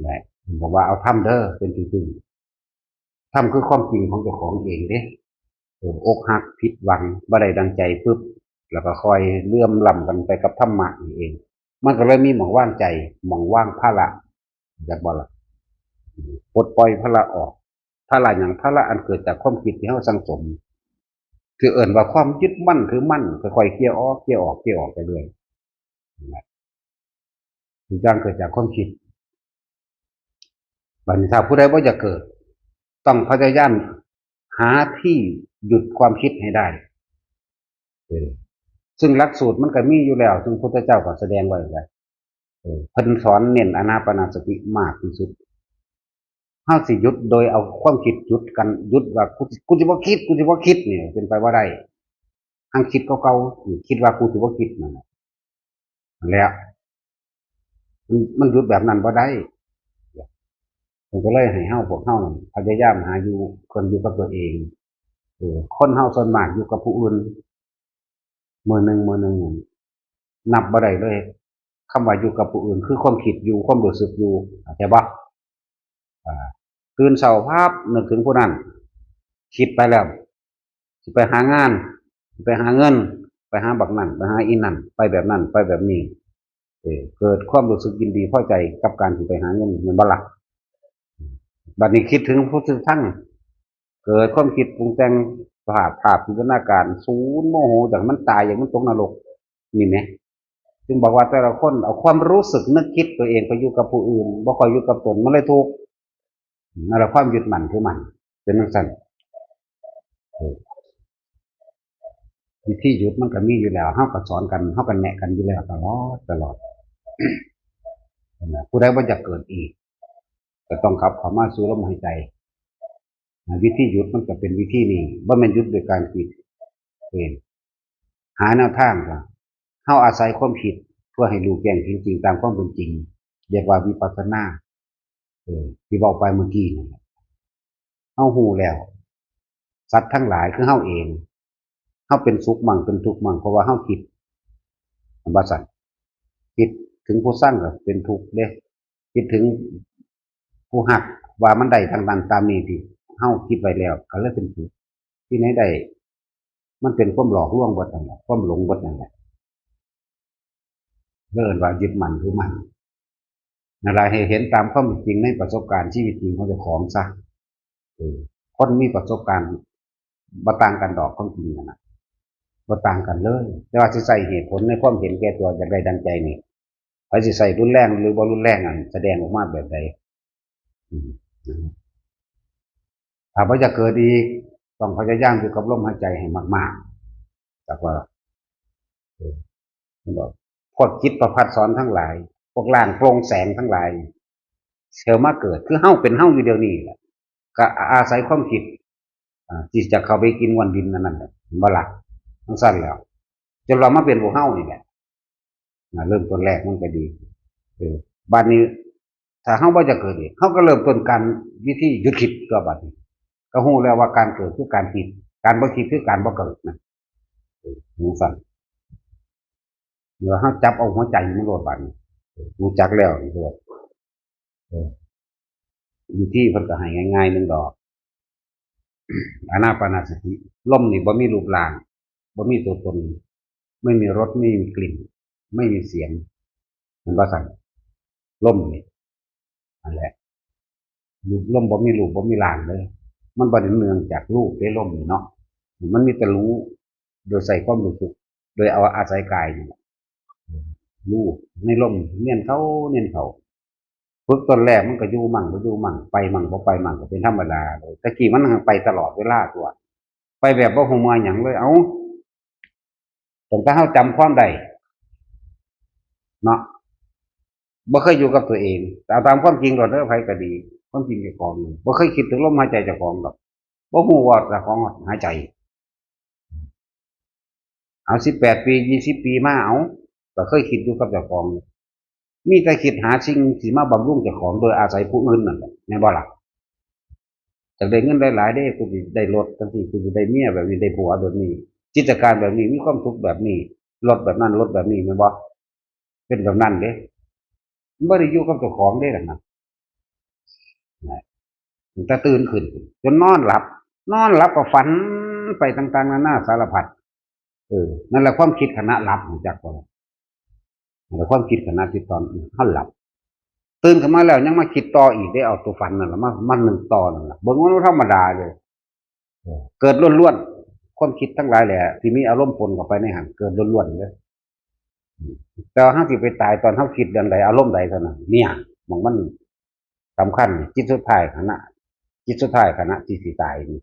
แหละ บอกว่าเอาธรรมเด้อเป็นที่พึ่ง ธรรมคือความจริงของเจ้าของเองเด้ เออ อกหักผิดหวัง บ่ได้ดังใจปุ๊บ แล้วก็ค่อยเหลื่อมล้ำกันไปกับธรรมะนี่เอง มันก็เลยมีหม่องวางใจ หม่องวางภาระ จักบ่ล่ะ ปลดปล่อยภาระออก ภาระหยัง ภาระอันเกิดจากความคิดที่เฮาสั่งสม คือเอิ้นว่าความยึดมั่นถือมั่น ค่อยๆ เคลียร์ออก เคลียร์ออก เคลียร์ออกไปเรื่อย ทุกอย่างเกิดจากความคิด บัดนี้ถ้าผู้ใดบ่อยากเกิด ต้องพยายามหาที่หยุดความคิดให้ได้ เออ ซึ่งหลักสูตรมันก็มีอยู่แล้ว ซึ่งพุทธเจ้าก็แสดงไว้แล้ว เออ เพิ่นสอนเน้นอานาปานสติมากที่สุด เฮาสิหยุดโดยเอาความคิดหยุดกัน หยุดว่า "กู กูสิบ่คิด กูสิบ่คิด" นี่เป็นไปบ่ได้ หังคิดเก่าๆ คิดว่า "กูสิบ่คิด" นั่นแหละ นั่นแหละ มัน มันหยุดแบบนั้นบ่ได้ เพิ่นก็เลยให้เฮา พวกเฮานั่นพยายามหาอยู่ เพิ่นอยู่กับตัวเอง เออ คนเฮาส่วนมากอยู่กับผู้อื่น มื้อหนึ่ง มื้อหนึ่งนั่นนับบ่ได้เลย คำว่าอยู่กับผู้อื่น คือความคิดอยู่ ความรู้สึกอยู่ เข้าใจบ่ อ่า ตื่นเช้าปั๊บนึกถึงผู้นั้น คิดไปแล้ว สิไปหางาน สิไปหาเงิน ไปหาบักนั่น ไปหาอีนั่น ไปแบบนั้น ไปแบบนี้ เออ เกิดความรู้สึกยินดีพอใจกับการที่ไปหาเงิน แม่นบ่ล่ะ บัดนี้คิดถึงผู้ซึ่งทั้ง เกิดความคิดปรุงแต่งภาพ ภาพจินตนาการ ศูนย์โมโห อยากมันตาย อยากมันตกนรก นี่แหม จึงบอกว่าแต่ละคนเอาความรู้สึกนึกคิดตัวเองไปอยู่กับผู้อื่น บ่ค่อยอยู่กับตน มันเลยทุกข์ นั่นแหละความยึดมั่นถือมั่น เป็นจั่งซั้น เออ วิธีหยุดมันก็มีอยู่แล้ว เฮาก็สอนกัน เฮาก็แนะกันอยู่แล้วตลอด ตลอด ผู้ใดบ่อยากเกิดอีก ก็ต้องกลับเข้ามาสู่ลมหายใจ วิธีหยุดมันก็เป็นวิธีนี้ บ่แม่นหยุดด้วยการคิดเอง หาแนวทางก็ เฮาอาศัยความคิดเพื่อให้รู้แจ้งเห็นจริงตามความเป็นจริง เรียกว่าวิปัสสนา เออ ที่เว้าไปเมื่อกี้นั่นแหละ เฮารู้แล้ว สัตว์ทั้งหลายคือเฮาเอง เฮาเป็นสุขมั่งเป็นทุกข์มั่ง เพราะว่าเฮาคิด ว่าซั่น คิดถึงผู้ชังก็เป็นทุกข์เด้ คิดถึงผู้ฮักว่ามันได้ตามนั้นตามนี้ที่เฮาคิดไว้แล้ว ก็เลยเป็นทุกข์ ที่ไหนได้ มันเป็นความหลอกลวงเบิดนั่นแหละ ความหลงเบิดนั่นแหละ เอิ้นว่ายึดมั่นถือมั่น นั่นแหละ ให้เห็นตามความเป็นจริงในประสบการณ์ชีวิตจริงของเจ้าของซะ เออ คนมีประสบการณ์บ่ต่างกันดอก ความจริงนั่นนะ บ่ต่างกันเลย แต่ว่าสิใช้เหตุผลในความเห็นแก่ตัวอยากได้ดังใจนี่ ไผสิใช้รุนแรงหรือบ่รุนแรงนั่น แสดงออกมาแบบใด อืม ถ้าบ่อยากเกิดอีก ต้องพยายามอยู่กับลมหายใจให้มากๆ จากว่า เออ มันบอก พวกจิตประภัสสรทั้งหลาย พวกร่างโปร่งแสงทั้งหลาย เชื่อมาเกิด คือเฮาเป็นเฮาอยู่เดี๋ยวนี้แหละ ก็อาศัยความคิด อ่า ที่จะเข้าไปกินวันดินนั่นแหละ เห็นบ่ล่ะ จั่งซั้นแล้ว จนว่ามาเป็นพวกเฮานี่แหละ นะ เริ่มต้นแรกมันก็ดี เออ บัดนี้ ถ้าเฮาบ่อยากเกิดอีก เฮาก็เริ่มต้นการวิธีหยุดคิดตัวบัดนี้ ก็ฮู้แล้วว่าการเกิดคือการคิด การบ่คิดคือการบ่เกิดนะ เออ จั่งซั้น เมื่อเฮาจับเอาหัวใจมันโลดบัดนี้ เออ รู้จักแล้วนี่โลด เออ วิธีเพิ่นก็ให้ง่ายๆหนึ่งดอก อานาปานสติ ลมนี่บ่มีรูปร่าง บ่มีตัวตน ไม่มีรส ไม่มีกลิ่น ไม่มีเสียง เห็นบ่ซั่น ลมนี่ นั่นแหละ ลมบ่มีรูปบ่มีร่างเลย มันบ่ได้เนื่องจากรูปเด้ ลมนี่เนาะ มันมีแต่รู้ โดยใช้ความรู้สึก โดยเอาอาศัยกายนี่แหละ รู้ในลม เนียนเข้า เนียนเข้า ฝึกตอนแรกมันก็อยู่มั่งบ่อยู่มั่ง ไปมั่งบ่ไปมั่ง ก็เป็นธรรมดาเลย แต่กี้มันไปตลอดเวลาตัว ไปแบบบ่ฮู้เมื่อยหยังเลย เอ้า ตั้งแต่เฮาจำความได้ เนาะ บ่เคยอยู่กับตัวเอง แต่เอาตามความจริงโลดเด้อ ไผก็ดี ความจริงเจ้าของนี่ บ่เคยคิดถึงลมหายใจเจ้าของดอก บ่ฮู้ว่าเจ้าของหายใจ เอา สิบแปดปี ยี่สิบปีมา เอา ก็เคยคิดอยู่กับเจ้าของ มีแต่คิดหาสิ่งที่มาบำรุงเจ้าของโดยอาศัยผู้อื่นนั่นแหละ แม่นบ่ล่ะ อยากได้เงินหลายๆเด้ กูสิได้รถจั่งซี้ กูสิได้เมียแบบนี้ ได้ผัวแบบนี้ กิจการแบบนี้ มีความสุขแบบนี้ รถแบบนั้น รถแบบนี้ แม่นบ่ เป็นแบบนั้นเด้ มันบ่ได้อยู่กับเจ้าของเด้ล่ะนะ นะ ตั้งแต่ตื่นขึ้น จนนอนหลับ นอนหลับก็ฝันไปต่างๆนานาสารพัด เออ นั่นแหละความคิดขณะหลับ รู้จักบ่ล่ะ นั่นแหละความคิดขณะที่ตอนเฮาหลับ ตื่นขึ้นมาแล้วยังมาคิดต่ออีกเด้ เอาตัวฝันนั่นล่ะมา มานึกต่อนั่นล่ะ เบิ่งมันบ่ธรรมดาเลย เออ เกิดล้วนๆ ความคิดทั้งหลายแหละ ที่มีอารมณ์ปนเข้าไปในหั้น เกิดล้วนๆเลย แต่ว่าเฮาสิไปตายตอนเฮาคิดเรื่องใด อารมณ์ใดเท่านั้น เนี่ย หม่องมันสำคัญ จิตสุดท้ายขณะ จิตสุดท้ายขณะที่สิตายนี่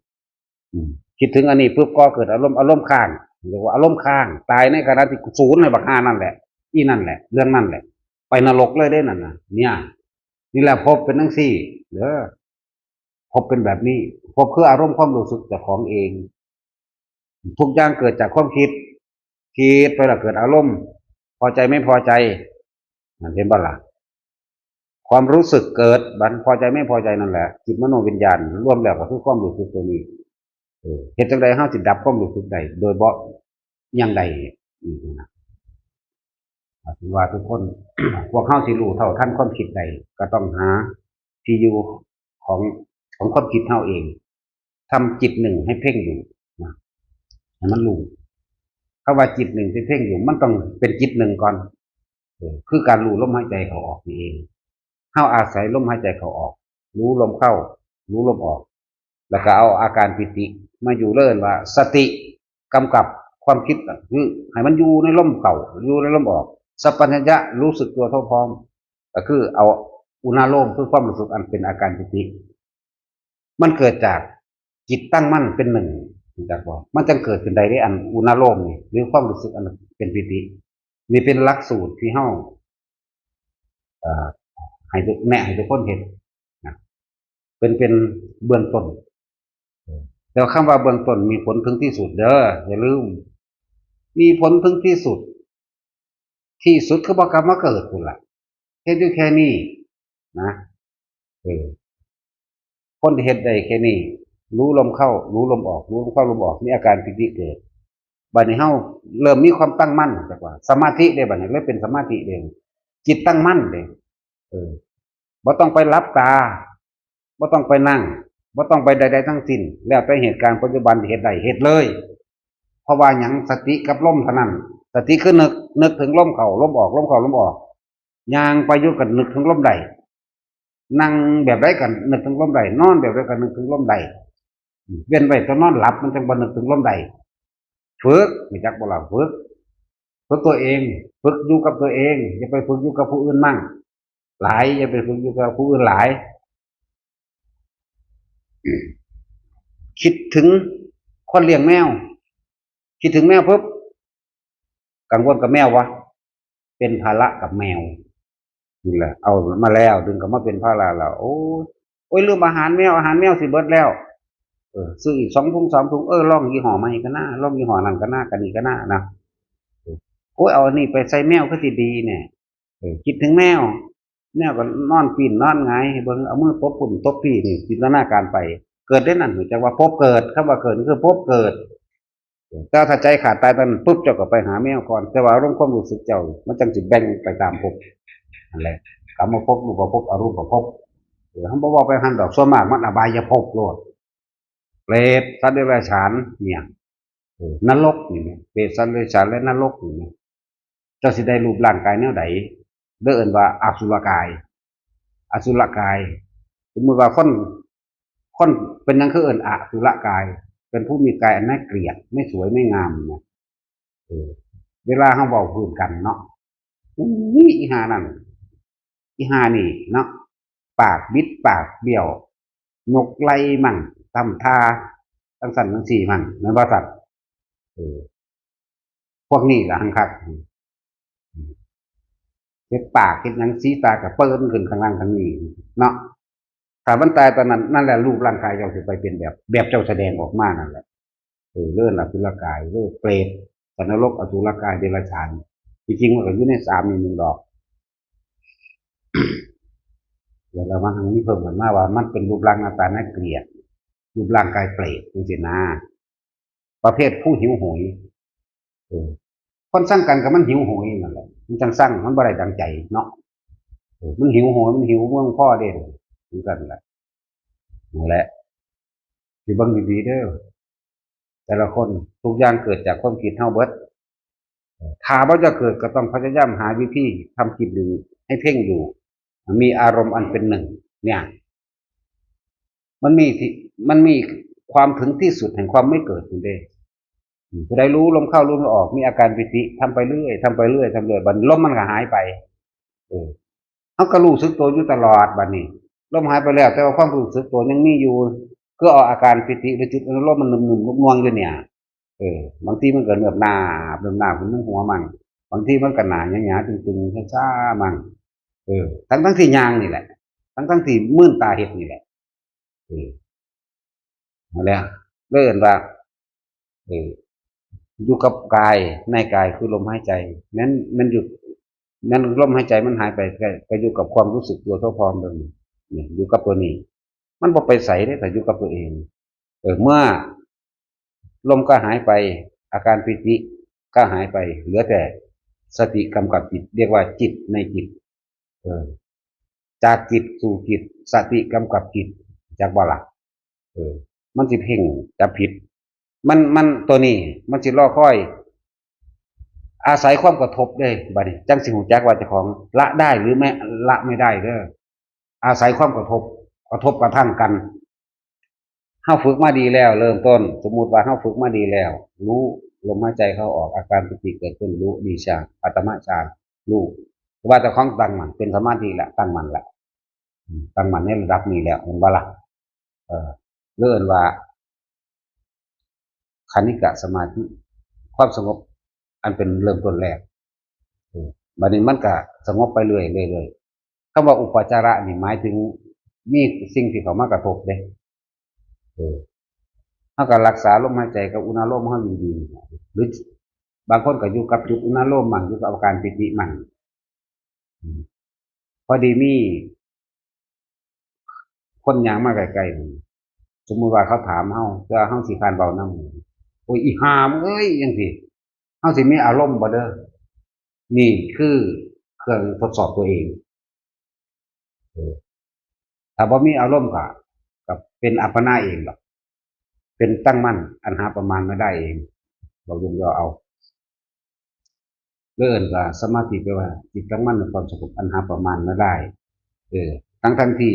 อืม คิดถึงอันนี้ปุ๊บก็เกิดอารมณ์ อารมณ์ค้าง เรียกว่าอารมณ์ค้าง ตายในขณะที่ศูนย์ให้บักห่านั่นแหละ อีนั่นแหละ เรื่องนั่นแหละ ไปนรกเลยเด้นั่นน่ะ เนี่ย นี่แหละภพเป็นจั่งซี้เด้อ ภพเป็นแบบนี้ ภพคืออารมณ์ความรู้สึกเจ้าของเอง ทุกอย่างเกิดจากความคิด คิดไปแล้วเกิดอารมณ์ พอใจไม่พอใจ นั่นเห็นบ่ล่ะ ความรู้สึกเกิด บัดพอใจไม่พอใจนั่นแหละ จิตมโนวิญญาณ รวมแล้วก็คือความรู้สึกตัวนี้ เออ เฮ็ดจั่งใดเฮาสิดับความรู้สึกได้ โดยบ่หยังใด อืม นะ ถือว่าทุกคน พวกเฮาสิรู้เท่าทันความคิดได้ ก็ต้องหาที่อยู่ของ ของความคิดเฮาเอง ทำจิตหนึ่งให้เพ่งอยู่นะ ให้มันรู้ คำว่าจิตหนึ่งที่เพ่งอยู่ มันต้องเป็นจิตหนึ่งก่อน เออ คือการรู้ลมหายใจเข้าออกนี่เอง เฮาอาศัยลมหายใจเข้าออก รู้ลมเข้า รู้ลมออก แล้วก็เอาอาการปีติมาอยู่เลยว่า สติกำกับความคิดน่ะ คือให้มันอยู่ในลมเข้า อยู่ในลมออก สัพพัญญะรู้สึกตัวทั่วพร้อม ก็คือเอาอุณาโลม คือความรู้สึกอันเป็นอาการปีติ มันเกิดจากจิตตั้งมั่นเป็นหนึ่ง รู้จักบ่ มันจั่งเกิดขึ้นได้เด้ อันอุณาโลมนี่ หรือความรู้สึกอันเป็นปีติ นี่เป็นหลักสูตรที่เฮา เอ่อ ให้ทุก แนะให้ทุกคนเฮ็ดนะ เป็น เป็นเบื้องต้น แต่ว่าคำว่าเบื้องต้นมีผลถึงที่สุดเด้อ อย่าลืม มีผลถึงที่สุด ที่สุดคือบ่กลับมาเกิดพู้นล่ะ เฮ็ดอยู่แค่นี้นะ เออ คนที่เฮ็ดได้แค่นี้ รู้ลมเข้า รู้ลมออก รู้ลมเข้า ลมออก มีอาการปีติเกิด บัดนี้เฮาเริ่มมีความตั้งมั่น จักว่า สมาธิเด้ บัดนี้เลยเป็นสมาธิเด้ จิตตั้งมั่นเด้ เออ บ่ต้องไปหลับตา บ่ต้องไปนั่ง บ่ต้องไปใดๆทั้งสิ้น แล้วแต่เหตุการณ์ปัจจุบันที่เฮ็ดได้ เฮ็ดเลย เพราะว่าหยัง สติกับลมเท่านั้น สติคือนึก นึกถึงลมเข้า ลมออก ลมเข้า ลมออก ย่างไปอยู่ก็นึกถึงลมได้ นั่งแบบใดก็นึกถึงลมได้ นอนแบบใดก็นึกถึงลมได้ เว้นไว้แต่นอนหลับมันจั่งบ่นึกถึงลมได้ ฝึก รู้จักบ่ล่ะ ฝึก ฝึกตัวเอง ฝึกอยู่กับตัวเอง อย่าไปฝึกอยู่กับผู้อื่นมั่ง หลาย อย่าไปฝึกอยู่กับผู้อื่นหลาย คิดถึงคนเลี้ยงแมว คิดถึงแมวปุ๊บ กังวลกับแมววะ เป็นภาระกับแมว นี่แหละ เอามาแล้ว ดึงกลับมาเป็นภาระแล้ว โอ้ย โอ้ย ลืมอาหารแมว อาหารแมวสิเบิดแล้ว เออ ซื้ออีกสองถุง สามถุง เออ ลองยี่ห้อใหม่ก็น่า ลองยี่ห้อนั้นก็น่า กันนี้ก็น่านะ เออ โอ้ย เอาอันนี้ไปใส่แมวก็สิดีเนี่ย เออ คิดถึงแมว แมวก็นอนปิ้นนอนหงายให้เบิ่ง เอามือตบปุ่นตบปี้นี่ จินตนาการไป เกิดได้นั่น รู้จักว่าภพเกิด คำว่าเกิดคือภพเกิด แต่ถ้าใจขาดตายตอนนั้นปุ๊บ เจ้าก็ไปหาแมวก่อน แต่ว่าอารมณ์ความรู้สึกเจ้า มันจั่งสิแบ่งไปตามภพ นั่นแหละ กามภพ รูปภพ อรูปภพ เออ เฮาบ่เว้าไปหั่นดอก ส่วนมากมันอบายภพโลด เปรต สัตว์เดรัจฉาน เนี่ย เออ นรกนี่นะ เปรต สัตว์เดรัจฉาน และนรกนี่นะ เจ้าสิได้รูปร่างกายแนวใด เด้อ เอิ้นว่าอสุรกาย อสุรกาย สมมุติว่าคน คนเป็นหยังคือเอิ้นอสุรกาย เป็นผู้มีกายอันน่าเกลียด ไม่สวยไม่งามนะ เออ เวลาเฮาเว้าพื้นกันเนาะ อุ้ย อีห่านั่น อีห่านี่เนาะ ปากบิดปากเบี้ยว ยกไหล่มั่ง ทำท่าจั่งซั้นจั่งซี้มั่ง แม่นบ่ซั้น เออ พวกนี้ล่ะหังคัก เฮ็ดปากเฮ็ดหยัง สีตากะเปิ้นขึ้นข้างล่างข้างนี้เนาะ ถ้ามันตายตอนนั้น นั่นแหละรูปร่างกายเจ้าสิไปเป็นแบบ แบบเจ้าแสดงออกมานั่นแหละ เออ เรื่องอสุรกาย เรื่องเปรต สัตว์นรก อสุรกาย เดรัจฉาน ที่จริงมันก็อยู่ในสามนี่หนึ่งดอก แล้วมันมีเพิ่มขึ้นมาว่ามันเป็นรูปร่างหน้าตาน่าเกลียด รูปร่างกายเปรตจั่งซี้นะ ประเภทผู้หิวโหย เออ คนซังกันก็มันหิวโหยนั่นแหละ มันจั่งซัง มันบ่ได้ดังใจเนาะ เออ มันหิวโหย มันหิวเมืองพ่อเด้ คือกันแหละ นั่นแหละ สิเบิ่งดีๆเด้อ แต่ละคน ทุกอย่างเกิดจากความคิดเฮาเบิด ถ้าบ่อยากเกิดก็ต้องพยายามหาวิธีทำจิตอยู่ ให้เพ่งอยู่ มีอารมณ์อันเป็นหนึ่ง เนี่ย มันมีที่ มันมีความถึงที่สุดแห่งความไม่เกิดนั่นเด้ อืม ผู้ใดรู้ลมเข้าลมออก มีอาการปีติ ทำไปเรื่อย ทำไปเรื่อย ทำเรื่อย บัดลมมันก็หายไป เออ เฮาก็รู้สึกตัวอยู่ตลอดบัดนี้ ลมหายไปแล้ว แต่ว่าความรู้สึกตัวยังมีอยู่ คือเอาอาการปีติหรือจิตอารมณ์มันนุ่มๆนวลๆอยู่เนี่ย เออ บางทีมันก็เนิบหนาบเนิบหนาบขึ้นหัวมั่ง บางทีมันก็หนาหยาๆตึงๆช้าๆมั่ง เออ ทั้งๆที่ย่างนี่แหละ ทั้งๆที่มืนตาเฮ็ดนี่แหละ เออ นั่นแหละ เลยเอิ้นว่า เออ อยู่กับกาย ในกายคือลมหายใจ แม่น แม่นอยู่ แม่นลมหายใจมันหายไป ก็ ก็อยู่กับความรู้สึกตัวทั่วพร้อมเบิ่ง นี่ อยู่กับตัวนี้ มันบ่ไปไสเด้ ถ้าอยู่กับตัวเอง เออ เมื่อลมก็หายไป อาการปีติก็หายไป เหลือแต่สติกำกับจิต เรียกว่าจิตในจิต เออ จากจิตสู่จิต สติกำกับจิต จักบ่ล่ะ เออ มันสิเพ่งจับผิด มัน มันตัวนี้ มันสิรอคอย อาศัยความกระทบเด้ บัดนี้ จั่งสิรู้จักว่าเจ้าของละได้หรือไม่ ละไม่ได้เด้อ อาศัยความกระทบ กระทบกระทั่งกัน เฮาฝึกมาดีแล้ว เริ่มต้น สมมุติว่าเฮาฝึกมาดีแล้ว รู้ลมหายใจเข้าออก อาการปีติเกิดขึ้น รู้ ดีฌาน ปฐมฌาน รู้ ว่าเจ้าของตั้งมั่น เป็นสมาธิแล้ว ตั้งมั่นแล้ว อืม ตั้งมั่นในระดับนี้แล้ว เห็นบ่ล่ะ เออ เรียกว่า คณิกะสมาธิ ความสงบอันเป็นเริ่มต้นแรก เออ บัดนี้มันก็สงบไปเรื่อยๆ เรื่อยๆ คำว่าอุปจาระนี่หมายถึงมีสิ่งที่เข้ามากระทบเด้ เออ เฮาก็รักษาลมหายใจกับอุณาโลมเฮาดีๆ หรือบางคนก็อยู่กับจุดอุณาโลมมั่ง อยู่กับอาการปีติมั่ง อืม พอดีมีคนย่างมาใกล้ๆ สมมุติว่าเขาถามเฮา เพื่อเฮาสิคร้านเว้านำ "โอ้ย อีห่ามึงเอ้ย" จั่งซี้ เฮาสิมีอารมณ์บ่เด้อ นี่คือเครื่องทดสอบตัวเอง เออ ถ้าบ่มีอารมณ์ก็ ก็เป็นอัปปนาเองดอก เป็นตั้งมั่นอันหาประมาณไม่ได้เอง เว้าย่อๆเอา ก็เอิ้นว่าสมาธิแปลว่าจิตตั้งมั่นในความสงบอันหาประมาณไม่ได้ เออ ทั้งทั้งที่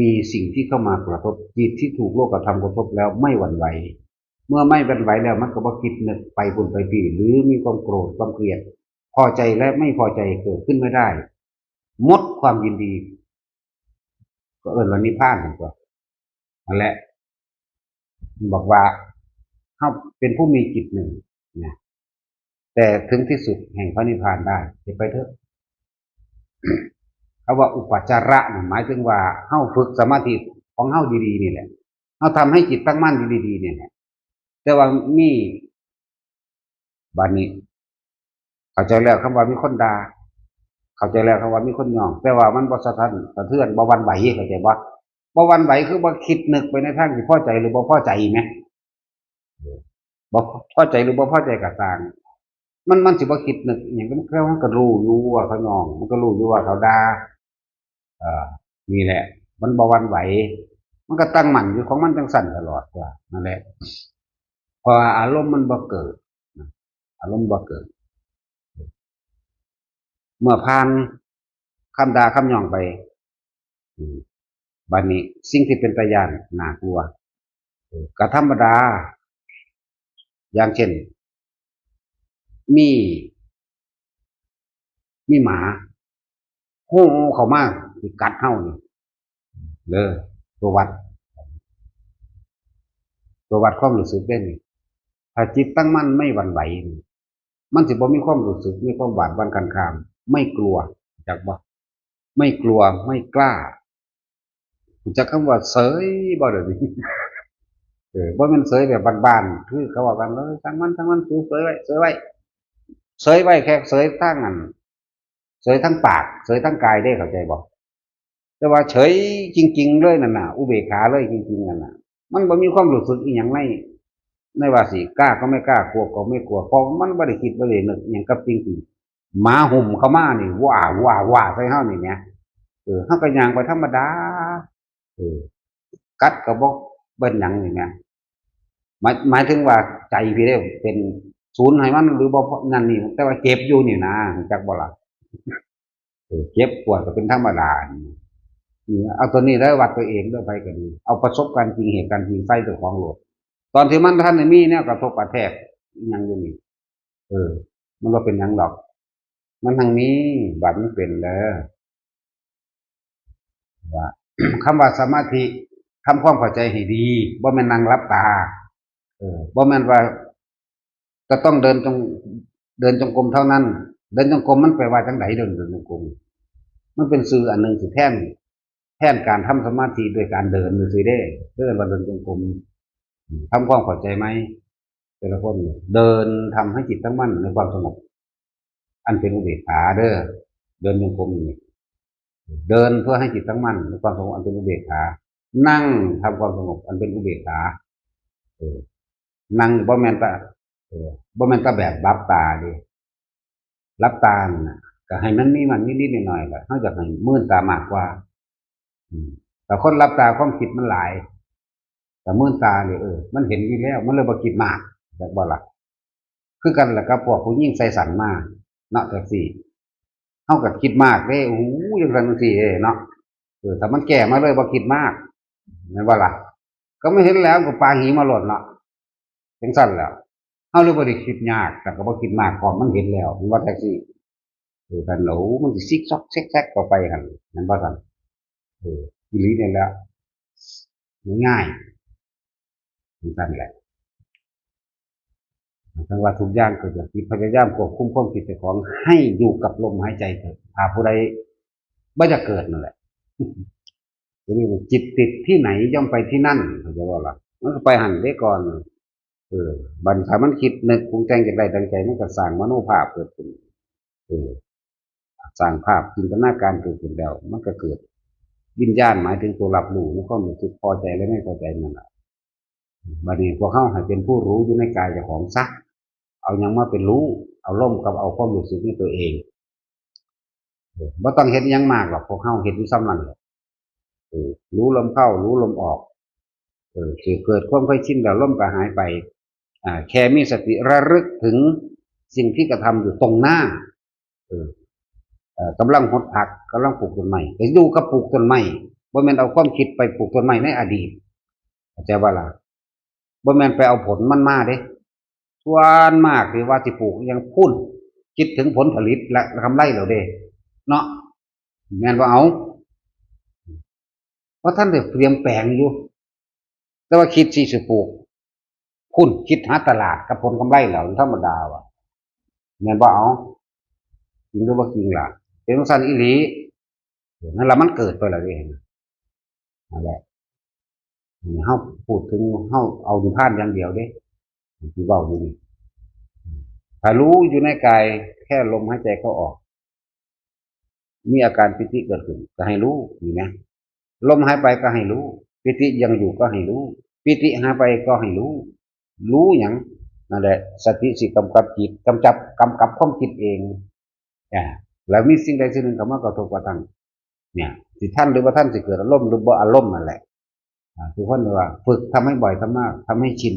มีสิ่งที่เข้ามากระทบ จิตที่ถูกโลกธรรมกระทบแล้วไม่หวั่นไหว เมื่อไม่หวั่นไหวแล้วมันก็บ่คิดนึกไปพุ่นไปพี้ หรือมีความโกรธความเกลียด พอใจและไม่พอใจเกิดขึ้นไม่ได้ หมดความยินดี ก็เอิ้นว่านิพพานนั่นตัว นั่นแหละ บอกว่าเฮาเป็นผู้มีจิตหนึ่งนะ แต่ถึงที่สุดแห่งพระนิพพานได้ เฮ็ดไปเถอะ คำว่าอุปัจจาระนะหมายถึงว่าเฮาฝึกสมาธิของเฮาดีๆนี่แหละ เฮาทำให้จิตตั้งมั่นดีๆนี่แหละ แต่ว่ามี บัดนี้ เข้าใจแล้วคำว่ามีคนด่า เข้าใจแล้วคำว่ามีคนย่อง แต่ว่ามันบ่สะท้านสะเทือน บ่หวั่นไหว เข้าใจบ่ บ่หวั่นไหวคือบ่คิดนึกไปในทางที่พอใจหรือบ่พอใจแหม บ่พอใจหรือบ่พอใจก็ตาม มัน มันสิบ่คิดนึกอิหยัง มันก็ มันก็รู้อยู่ว่าเขาย่อง มันก็รู้อยู่ว่าเขาด่า เอ่อ นี่แหละ มันบ่หวั่นไหว มันก็ตั้งมั่นอยู่ของมันจั่งซั้นตลอดว่า นั่นแหละ เพราะว่าอารมณ์มันบ่เกิด อารมณ์บ่เกิด เมื่อผ่านคำด่าคำย่องไป อืม บัดนี้สิ่งที่เป็นตาย้านน่ากลัว เออ ก็ธรรมดา อย่างเช่น มี มีหมา ฮู้เข้ามาสิกัดเฮานี่ เด้อ ตัววัด ตัววัดความรู้สึกเด้นี่ ถ้าจิตตั้งมั่นไม่หวั่นไหวนี่ มันสิบ่มีความรู้สึก มีความหวาดหวั่นกังขา ไม่กลัว จักบ่ ไม่กลัว ไม่กล้า รู้จักคำว่าเสยบ่เดี๋ยวนี้ เออ บ่แม่นเสยแบบบ้านๆ คือเขาว่ากัน "เอ้ย ช่างมัน ช่างมัน สูเสยไว้ เสยไว้" เสยไว้แค่เสยทางอัน เสยทั้งปาก เสยทั้งกายเด้ เข้าใจบ่ แต่ว่าเฉยจริงๆเลยนั่นน่ะ อุเบกขาเลยจริงๆนั่นน่ะ มันบ่มีความรู้สึกอีหยังใน ในว่าสิกล้าก็ไม่กล้า กลัวก็ไม่กลัว เพราะมันบ่ได้คิดบ่ได้นึกอิหยังกับสิ่งที่หมาหุ่มเข้ามานี่ ว้า ว้า ว้า ใส่เฮานี่แหม เออ เฮาก็ย่างไปธรรมดา เออ กัดก็บ่เป็นหยังนี่แหม หมาย หมายถึงว่าใจพี่เด้เป็นศูนย์ให้มันหรือบ่นั่นนี่ แต่ว่าเจ็บอยู่นี่นะ รู้จักบ่ล่ะ เออ เจ็บปวดก็เป็นธรรมดา นี่ เอาตัวนี้ได้วัดตัวเองเด้อ ไผก็ดี เอาประสบการณ์จริง เหตุการณ์จริงใส่เจ้าของโลด ตอนที่มันทันได้มีแนวกระทบกระแทกอิหยังอยู่นี่ เออ มันบ่เป็นหยังดอก มันทั้งมี บัดมันเป็นแล้ว ว่า คำว่าสมาธิ ทำความเข้าใจให้ดี บ่แม่นนั่งหลับตา เออ บ่แม่นว่า จะต้องเดินจง เดินจงกรมเท่านั้น เดินจงกรมมันแปลว่าจังใด เดิน เดินจงกรม มันเป็นสื่ออันหนึ่งที่แทน แทนการทำสมาธิด้วยการเดินซื่อๆเด้ เรียกว่าเดินจงกรม ทำความเข้าใจไหม แต่ละคนเนี่ย เดินทำให้จิตตั้งมั่นในความสงบ อันเป็นอุเบกขาเด้อ เดินจงกรมนี่ เดินเพื่อให้จิตตั้งมั่นในความสงบอันเป็นอุเบกขา นั่งทำความสงบอันเป็นอุเบกขา เออ นั่งบ่แม่นแต่ เออ บ่แม่นแต่แบบหลับตาเด้ หลับตานั่นน่ะ ก็ให้มันมีมันนิดๆหน่อยๆแหละ เฮาอยากให้มื่นตามากกว่า อืม แต่คนหลับตาความคิดมันหลาย แต่มื่นตานี่ เออ มันเห็นอยู่แล้ว มันเลยบ่คิดมาก จักบ่ล่ะ คือกันล่ะกับพวกผู้หญิงใส่สั้นมา เนาะ จังซี่ เฮาก็คิดมากเด้ โอ้โห จังซั่นจังซี่เด้เนาะ เออ ถ้ามันแก้มาเลยบ่คิดมาก แม่นบ่ล่ะ ก็ไม่เห็นแล้ว ก็ปาหีมาโลดเนาะ จังซั่นแหล้ว เฮาเลยบ่ได้คิดยาก แต่ก็บ่คิดมาก เพราะมันเห็นแล้ว มันว่าจังซี่ เออ ท่าน โอ้ มันสิซิกซอกแซกๆเข้าไปหั่น แม่นบ่ท่าน เออ อีหลีนี่แหละ ง่ายๆ จังซั่นแหละ ทั้งว่าทุกอย่างเกิดจากจิต พยายามควบคุมความคิดเจ้าของให้อยู่กับลมหายใจเถอะ ถ้าผู้ใดบ่อยากเกิดนั่นแหละ ทีนี้จิตติดที่ไหนย่อมไปที่นั่น เข้าใจบ่ล่ะ มันก็ไปหั่นเด้ก่อน เออ บัดถ้ามันคิดนึกปรุงแต่งอยากได้ดังใจ มันก็สร้างมโนภาพเกิดขึ้น เออ สร้างภาพจินตนาการเกิดขึ้นแล้ว มันก็เกิดวิญญาณ หมายถึงตัวรับรู้ในความรู้สึกพอใจและไม่พอใจนั่นแหละ บัดนี้พวกเฮาให้เป็นผู้รู้อยู่ในกายเจ้าของซะ เอาหยังมาเป็นรู้ เอาลมกับเอาความรู้สึกในตัวเอง เออ บ่ต้องเฮ็ดหยังมากหรอก พวกเฮาเฮ็ดอยู่ส่ำนั้นแหละ เออ รู้ลมเข้า รู้ลมออก เออ สิเกิดความเคยชินแล้ว ลมก็หายไป อ่า แค่มีสติระลึกถึง สิ่งที่กระทำอยู่ตรงหน้า เออ เอ่อกำลังหดผัก กำลังปลูกต้นไม้ ก็อยู่กับปลูกต้นไม้ บ่แม่นเอาความคิดไปปลูกต้นไม้ในอดีต เข้าใจบ่ล่ะ บ่แม่นไปเอาผลมันมาเด้ ส่วนมากที่ว่าสิปลูกอิหยังพู้น คิดถึงผลผลิตและกำไรแล้วเด้ เนาะ แม่นบ่เอา เพราะท่านได้เตรียมแปลงอยู่ แต่ว่าคิดสิสิปลูก พู้น คิดหาตลาดกับผลกำไรแล้ว ธรรมดาว่ะ แม่นบ่เอา จริงหรือบ่จริงล่ะ เป็นจั่งซั้นอีหลี นั่นล่ะมันเกิดไปแล้วเด้ นั่นแหละ เฮาพูดถึง เฮาเอานิพพานอย่างเดียวเด้ ที่เว้าอยู่นี่ ถ้ารู้อยู่ในกาย แค่ลมหายใจเข้าออก มีอาการปีติเกิดขึ้น ก็ให้รู้ นี่นะ ลมหายไปก็ให้รู้ ปีติยังอยู่ก็ให้รู้ ปีติหายไปก็ให้รู้ รู้หยัง นั่นแหละ สติสิกำกับจิต กำจับ กำกับความคิดเอง อ่า แล้วมีสิ่งใดสิ่งหนึ่งเข้ามากระทบกระทั่ง เนี่ย สิทันหรือบ่ทัน สิเกิดอารมณ์หรือบ่อารมณ์นั่นแหละ อ่า คือคนว่าฝึกทำให้บ่อย ทำมาก ทำให้ชิน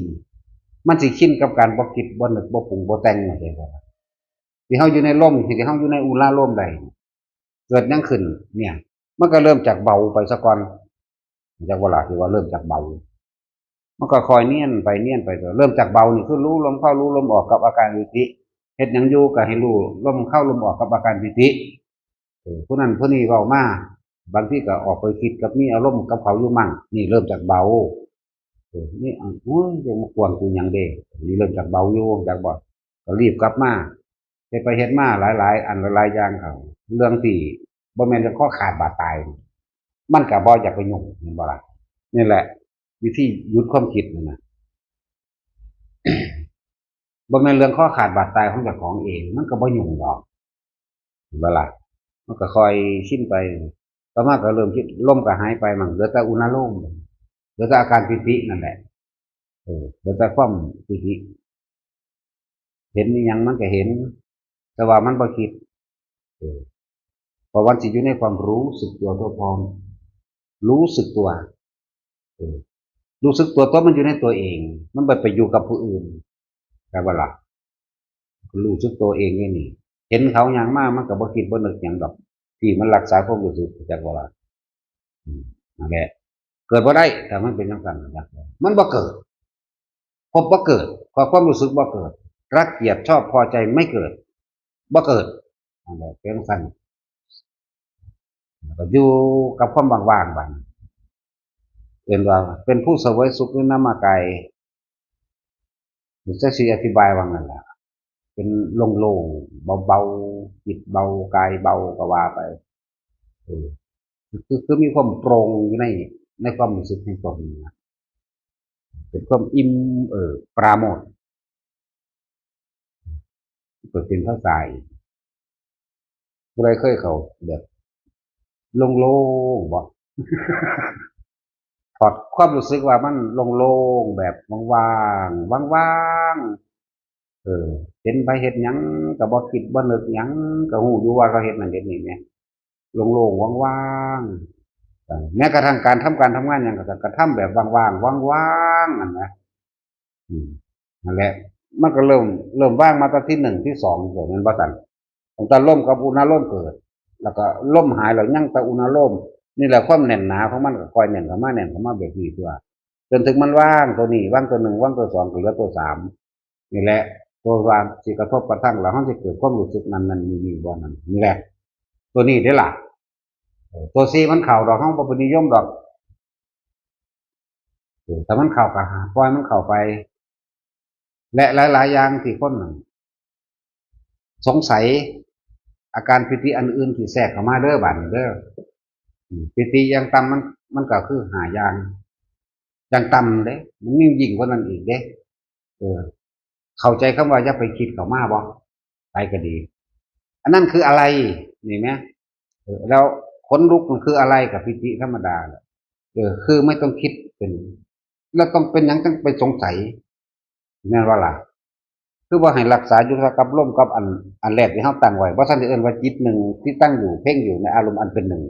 มันสิชินกับการบ่คิด บ่นึก บ่ปรุง บ่แต่งนั่นเอง ที่เฮาอยู่ในลม ที่เฮาอยู่ในอุณาโลมใด เกิดหยังขึ้น เนี่ย มันก็เริ่มจากเบาไปซะก่อน จักว่าล่ะ ที่ว่าเริ่มจากเบา มันก็ค่อยเนียนไป เนียนไป เริ่มจากเบานี่คือรู้ลมเข้า รู้ลมออกกับอาการปีติ เฮ็ดหยังอยู่ก็ให้รู้ลมเข้าลมออกกับอาการปีติ เออ ผู้นั้นผู้นี้เว้ามา บางทีก็ออกไปคิดกับมีอารมณ์กับเขาอยู่มั่ง นี่เริ่มจากเบา เออ นี่ อ่ะ โอ้ย จะมากวนกูหยังเด้ นี่เริ่มจากเบาอยู่ จากบ่ ก็รีบกลับมา เฮ็ดไปเฮ็ดมาหลายๆ อันหลายๆ อย่างเขา เรื่องที่บ่แม่นเรื่องคอขาดบาดตาย มันก็บ่อยากไปยุ่ง แม่นบ่ล่ะ นี่แหละ วิธีหยุดความคิดนั่นน่ะ บ่แม่นเรื่องคอขาดบาดตายของเจ้าของเอง มันก็บ่ยุ่งดอก เห็นบ่ล่ะ มันก็ค่อยชินไป ต่อมาก็เริ่มคิด ลมก็หายไปมั่ง เหลือแต่อุณาโลม เหลือแต่อาการปีตินั่นแหละ เออ เหลือแต่ความปีติ เห็นอิหยังมันก็เห็น แต่ว่ามันบ่คิด เออ เพราะมันสิอยู่ในความรู้สึกตัวทั่วพร้อม รู้สึกตัว เออ รู้สึกตัว ตัวมันอยู่ในตัวเอง มันบ่ไปอยู่กับผู้อื่น เข้าใจบ่ล่ะ รู้สึกตัวเองนี่นี่ เห็นเขาย่างมา มันก็บ่คิดบ่นึกหยังดอก ที่มันรักษาความรู้สึก จักบ่ล่ะ อืม นั่นแหละ เกิดบ่ได้ แต่มันเป็นจั่งซั้นนะ มันบ่เกิด พบบ่เกิด ความ ความรู้สึกบ่เกิด รักเกลียดชอบพอใจไม่เกิด บ่เกิด นั่นแหละ เป็นจั่งซั้น ก็อยู่กับความว่างๆ บัดนี้ เอิ้นว่าเป็นผู้เสวยสุขในนามกาย จักสิอธิบายว่างั้นล่ะ เป็นโล่งๆ เบาๆ จิตเบา กายเบา ก็ว่าไป เออ คือ คือมีความโปร่งอยู่ใน ในความรู้สึกของตนนะ เป็นความอิ่ม เออ ปราโมทย์ เปิดเป็นภาษาอีก ผู้ใดเคยเข้าแบบโล่งๆ บ่ ถอดความรู้สึกว่ามันโล่งๆ แบบว่างๆ ว่างๆ เออ เห็นไผเฮ็ดหยังก็บ่คิดบ่นึกหยัง ก็ฮู้อยู่ว่าเขาเฮ็ดนั่นเฮ็ดนี่แหม โล่งๆ ว่างๆ เออ แม้กระทั่งการทำการทำงานหยังก็ ก็ทำแบบว่างๆ ว่างๆ นั่นนะ อืม นั่นแหละ มันก็เริ่ม เริ่มว่างมาตั้งที่หนึ่งที่สอง เกิด แม่นบ่ซั่น ตั้งแต่ลมกับอุณาโลมเกิด แล้วก็ลมหายแล้วยังแต่อุณาโลม นี่แหละความแน่นหนาของมันก็ค่อยแน่นเข้ามา แน่นเข้ามาแบบนี้ตัว จนถึงมันว่างตัวนี้ ว่างตัวหนึ่ง ว่างตัวสอง ก็เหลือตัวสาม นี่แหละ ตัวว่าสิกระทบกระทั่ง แล้วเฮาสิเกิดความรู้สึกนั่นนั่นนี่นี่บ่นั่น นี่แหละ ตัวนี้เด้อล่ะ เออ ตัวสี่มันเข้าดอก เฮาบ่ไปนิยมดอก เออ ถ้ามันเข้าก็ปล่อยมันเข้าไป และหลายๆ อย่างที่คนสงสัย อาการปีติอันอื่นที่แทรกเข้ามาเด้อ บัดนี้เด้อ อืม ปีติอย่างต่ำมัน มันก็คือห้าอย่าง อย่างต่ำเด้ มันมียิ่งกว่านั้นอีกเด้ เออ เข้าใจคำว่าอย่าไปคิดเข้ามาบ่ ไปก็ดี อันนั้นคืออะไร นี่แหม เออ แล้วขนลุกมันคืออะไร กับปีติธรรมดาแหละ เออ คือไม่ต้องคิดเป็น แล้วต้องเป็นหยังจั่งไปสงสัย แม่นบ่ล่ะ คือว่าให้รักษาอยู่กับลมกับอัน อันแรกที่เฮาตั้งไว้ บ่ทันได้เอิ้นว่าจิตหนึ่งที่ตั้งอยู่ เพ่งอยู่ในอารมณ์อันเป็นหนึ่ง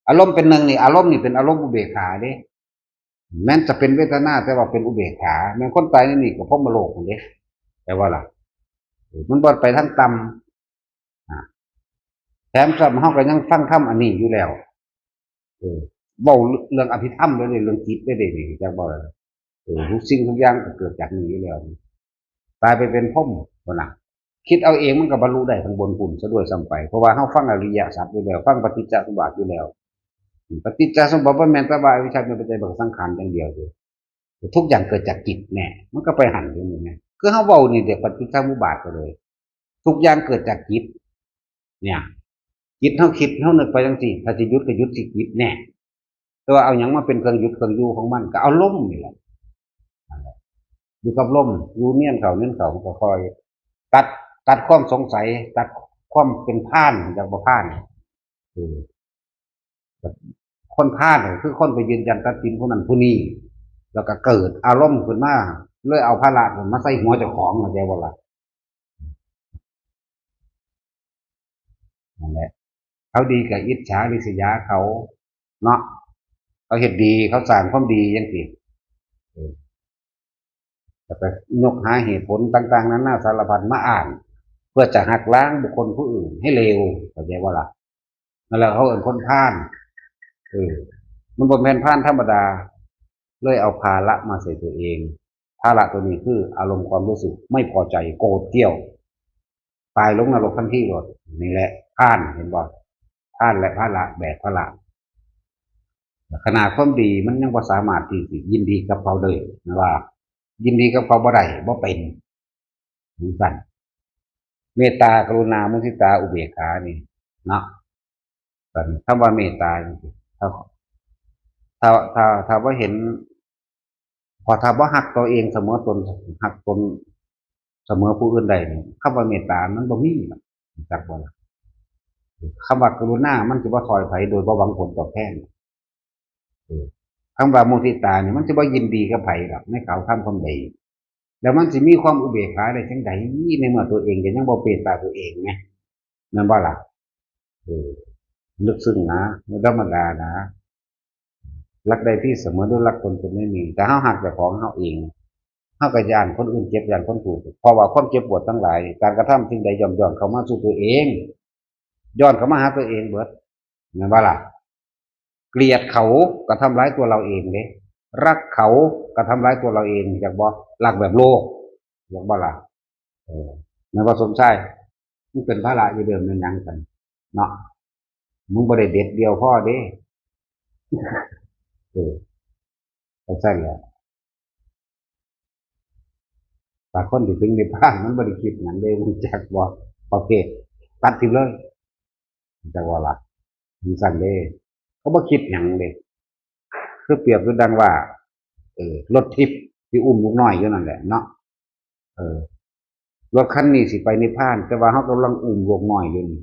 อารมณ์เป็นหนึ่งนี่ อารมณ์นี่เป็นอารมณ์อุเบกขาเด้ แม้นจะเป็นเวทนา แต่ว่าเป็นอุเบกขา แม่นคนตายในนี่ก็พรหมโลกนั่นเด้ แต่ว่าล่ะ มันบ่ไปทางต่ำ อ่า แถมซ้ำเฮาก็ยังฟังธรรมอันนี้อยู่แล้ว เออ เว้าเรื่องอภิธรรมเลยเด้ เรื่องจิตเลยเด้ นี่จักบ่ล่ะ เออ ทุกสิ่งทุกอย่างก็เกิดจากนี้อยู่แล้ว ตายไปเป็นพรหม บ่นะ คิดเอาเองมันก็บรรลุได้ข้างบนพุ้นซะด้วยซ้ำไป เพราะว่าเฮาฟังอริยสัจอยู่แล้ว ฟังปฏิจจสมุปบาทอยู่แล้ว ปฏิจจสมุปบาทบ่แม่นแต่ว่าอวิชชาเป็นปัจจัยแห่งสังขารอย่างเดียวเด้ ทุกอย่างเกิดจากจิตแน่ มันก็ไปหันอยู่นี่ไง คือเฮาเว้านี่เด้ ปฏิจจสมุปบาทก็เลย ทุกอย่างเกิดจากจิต เนี่ย จิตเฮาคิด เฮานึกไปจังซี่ ถ้าสิหยุดก็หยุดที่จิตแน่ แต่ว่าเอาหยังมาเป็นเครื่องหยุดเครื่องอยู่ของมัน ก็เอาลมนี่แหละ นั่นแหละ อยู่กับลม อยู่เนียนเข้าเนียนเข้า มันก็ค่อย ตัด ตัดความสงสัย ตัดความเป็นพาล จักบ่พาล เออ คนพาลก็คือคนไปยืนยันตัดสินผู้นั้นผู้นี้ แล้วก็เกิดอารมณ์ขึ้นมา เลยเอาภาระมาใส่หัวเจ้าของ เข้าใจบ่ล่ะ นั่นแหละ เขาดีก็อิจฉาริษยาเขา เนาะ เขาเฮ็ดดี เขาสร้างความดีจังซี่ เออ ก็ไปยกหาเหตุผลต่างๆนานาสารพัดมาอ้าง เพื่อจะหักล้างบุคคลผู้อื่นให้เลว เข้าใจบ่ล่ะ นั่นแหละเขาเอิ้นคนพาล เออ มันบ่แม่นพาลธรรมดา เลยเอาภาระมาใส่ตัวเอง ภาระตัวนี้คืออารมณ์ความรู้สึกไม่พอใจ โกรธเกลี้ยว ตายลงนรกทันทีโลด นี่แหละพาล เห็นบ่ พาลและภาระ แบกภาระ ขนาดความดีมันยังบ่สามารถที่สิยินดีกับเขาได้ นะว่า ยินดีกับเขาบ่ได้ บ่เป็น จังซั่น เมตตา กรุณา มุทิตา อุเบกขานี่ เนาะ คำว่าเมตตาจังซี่ ถ้า ถ้า ถ้า ถ้าบ่เห็น พอถ้าบ่ฮักตัวเองเสมอตน ฮักตนเสมอผู้อื่นได้นี่ คำว่าเมตตามันบ่มีหรอก จักบ่ล่ะ คำว่ากรุณามันสิบ่ถอยไผโดยบ่หวังผลตอบแทน เออ คำว่ามุทิตานี่มันสิบ่ยินดีกับไผดอก ในเขาทำความดี แล้วมันสิมีความอุเบกขาได้จังใด ในเมื่อตัวเองก็ยังบ่เมตตาตัวเองไง แม่นบ่ล่ะ เออ ลึกซึ้งนะ บ่ธรรมดานะ รักได้ที่เสมอด้วยรักตนเป็นไม่มี แต่เฮาฮักเจ้าของเฮาเอง เฮาก็ย้านคนอื่นเจ็บ ย้านคนทุกข์ เพราะว่าความเจ็บปวดทั้งหลาย การกระทำสิ่งใดย่อมย้อนเข้ามาสู่ตัวเอง ย้อนเข้ามาหาตัวเองเบิด แม่นบ่ล่ะ เกลียดเขาก็ทำร้ายตัวเราเองเด้ รักเขาก็ทำร้ายตัวเราเอง จักบ่ รักแบบโลก จักบ่ล่ะ เออ แม่นบ่สมชาย มึงเป็นภาระอยู่เดิมแม่นหยังกัน เนาะ มึงบ่ได้เด็ดเดี่ยวพอเด้ เออ จังซั่นแหละ แต่คนที่ถึงนิพพานมันบ่ได้คิดหยังเด้ รู้จักบ่ ประเภทตัดทิ่มเลย จักว่าล่ะ จังซั่นเด้ เขาบ่คิดหยังเด้ คือเปรียบคือดังว่า เออ รถทิพย์ที่อุ้มลูกน้อยอยู่นั่นแหละเนาะ เออ รถคันนี้สิไปนิพพาน แต่ว่าเฮากำลังอุ้มลูกน้อยอยู่นี่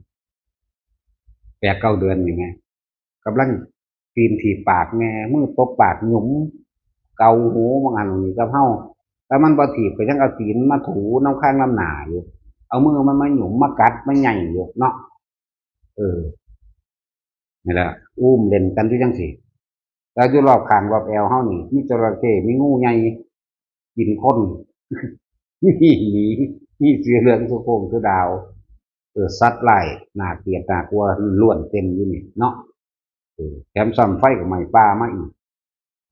แปดเก้าเดือนนี่ไง กำลังตีนถีบปากแม่ มือตบปากหยุม เกาหูบางอันนี่กับเฮา แต่มันบ่ถีบก็ยังเอาตีนมาถูนำข้างนำหน้าอยู่ เอามือมันมาหยุมมากัดมาไหย่อยู่เนาะ เออ นี่แหละ อุ้มเล่นกันอยู่จังซี่ แต่อยู่รอบข้างรอบแอวเฮานี่ มีจระเข้ มีงูใหญ่ กินคน มีหมี มีเสือเหลือง เสือโคร่ง เสือดาว เออ สัตว์ร้ายน่าเกลียดน่ากลัวล้วนเต็มอยู่นี่เนาะ เออ แถมซ้ำไฟก็ไหม้ป่ามาอีก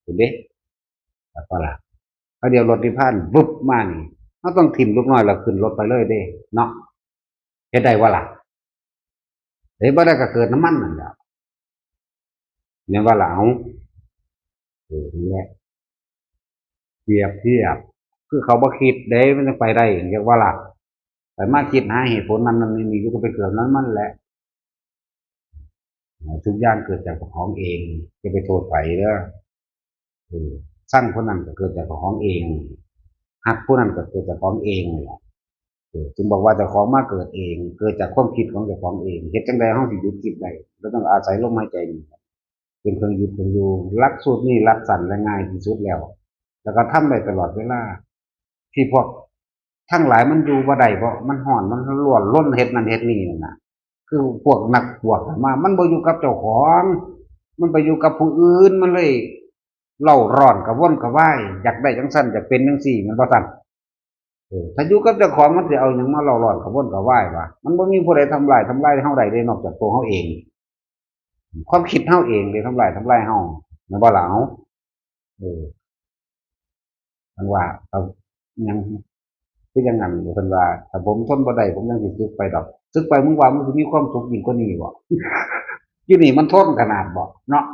เห็นเด้ แล้วก็ล่ะ เขาเดียวรถนิพพาน บึบมานี่ เราต้องถิ่มลูกน้อยแล้วขึ้นรถไปเลยเด้ เนาะ เฮ็ดได้บ่ล่ะ เฮ็ดบ่ได้ก็เกิดน้ำมันนั่นแหละ แม่นบ่ล่ะ เอา เออ นี่แหละ เปรียบเทียบ คือเขาบ่คิดเด้ มันจั่งไปได้ จั่งว่าล่ะ แต่มาคิดหาเหตุผลนั่นนั่นนี่นี่ อยู่ก็ไปเกิดนั้นมันแหละ ทุกอย่างเกิดจากเจ้าของเอง อย่าไปโทษไผเด้อ เออ ซังผู้นั้นก็เกิดจากเจ้าของเอง ฮักผู้นั้นก็เกิดจากของเองนี่แหละ เออ จึงบอกว่าเจ้าของมาเกิดเอง เกิดจากความคิดของเจ้าของเอง เฮ็ดจั่งใดเฮาสิหยุดคิดได้ เราต้องอาศัยลมหายใจนี่ เป็นเครื่องหยุดเครื่องอยู่ หลักสูตรนี้หลักสั้นและง่ายที่สุดแล้ว แล้วก็ทำได้ตลอดเวลา ที่พวกทั้งหลายมันอยู่บ่ได้ เพราะมันร้อน มันร้อนรนเฮ็ดนั่นเฮ็ดนี่นั่นน่ะ คือพวกนักบวชมา มันบ่อยู่กับเจ้าของ มันไปอยู่กับผู้อื่น มันเลยเร่าร้อนกระวนกระวาย อยากได้จังซั่น อยากเป็นจังซี่ แม่นบ่ซั่น ออ ถ้าอยู่กับเจ้าของมันสิเอาหยังมาเล่าร้อนกระวนกระวายวะ มันบ่มีผู้ใดทำลายทำลายเฮาได้เด้ นอกจากตัวเฮาเอง ความคิดเฮาเองเด้ทำลายทำลายเฮา แม่นบ่ล่ะ เอ้า เออ มันว่า เอา หยัง คือจั่งนั้น เพิ่นว่า ถ้าผมทนบ่ได้ ผมยังสิสึกไปดอก สึกไปมึงว่ามึงสิมีความสุขยิ่งกว่านี้บ่ อยู่นี่มันทนขนาดบ่ เนาะ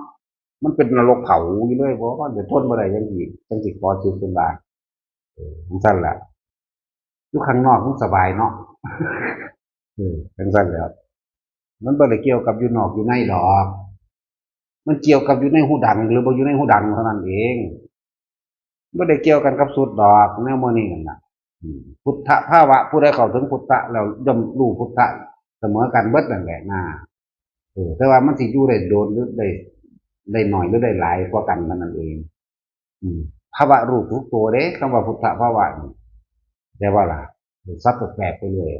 มันเป็นนรกเผาอยู่เลยบ่ เดี๋ยวทนบ่ได้จั่งสิ จั่งสิขอสึก เพิ่นว่า เออ จั่งซั้นล่ะ อยู่ข้างนอกมันสบายเนาะ เออ จั่งซั้นแหล้ว มันบ่ได้เกี่ยวกับอยู่นอกอยู่ในดอก มันเกี่ยวกับอยู่ในฮูดังหรือบ่อยู่ในฮูดังเท่านั้นเอง บ่ได้เกี่ยวกันกับสูตรดอก แนวหมู่นี้นั่นน่ะ อืม พุทธภาวะ ผู้ใดเข้าถึงพุทธะแล้วย่อมรู้พุทธะเสมอกันเบิดนั่นแหละนะ เออ แต่ว่ามันสิอยู่ได้โดนหรือได้ ได้น้อยหรือได้หลายกว่ากันเท่านั้นเอง อืม ภาวะรู้ทุกตัวเด้ คำว่าพุทธภาวะนี่ แต่ว่าล่ะ สับแปลกๆไปเรื่อย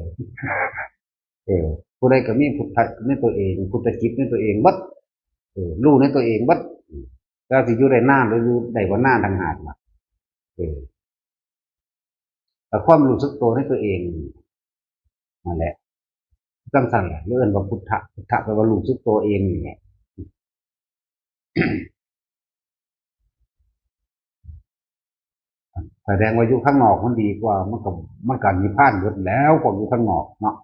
เออ ผู้ใดก็มีพุทธะในตัวเอง พุทธจิตในตัวเองเบิด เออ รู้ในตัวเองเบิด แต่สิอยู่ได้นานหรืออยู่ได้บ่นานต่างหากล่ะ เออ แต่ความรู้สึกตัวในตัวเอง นั่นแหละ จั่งซั้นแหละ เรียกว่าพุทธะ พุทธะแปลว่ารู้สึกตัวเองนี่แหละ แสดงว่าอยู่ข้างนอกมันดีกว่า มันก็ มันก็นิพพานเบิดแล้ว พวกอยู่ข้างนอกเนาะ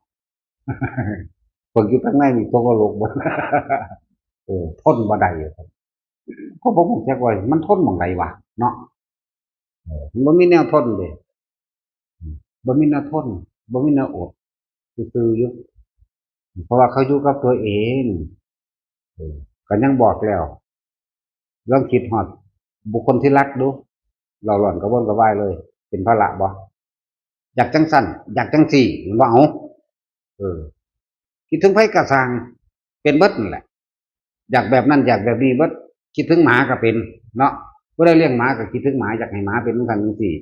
พวกอยู่ข้างในนี่ตกนรกเบิด เออ ทนบ่ได้ ก็บ่รู้จักว่ามันทนหม่องใดวะ เนาะ เออ มันบ่มีแนวทนเด้ อืม บ่มีแนวทน บ่มีแนวอด ซื่อๆอยู่ เพราะว่าเขาอยู่กับตัวเอง เออ ก็ยังบอกแล้ว ลองคิดฮอดบุคคลที่รักดู เล่าร้อนกระวนกระวายเลย เป็นภาระบ่ อยากจั่งซั้น อยากจั่งซี้ แม่นบ่ เอา เออ คิดถึงไผก็ซ่าง เป็นเบิดนั่นแหละ อยากแบบนั้น อยากแบบนี้เบิด คิดถึงหมาก็เป็น เนาะ ผู้ใดเลี้ยงหมาก็คิดถึงหมา อยากให้หมาเป็นจั่งซั้นจั่งซี้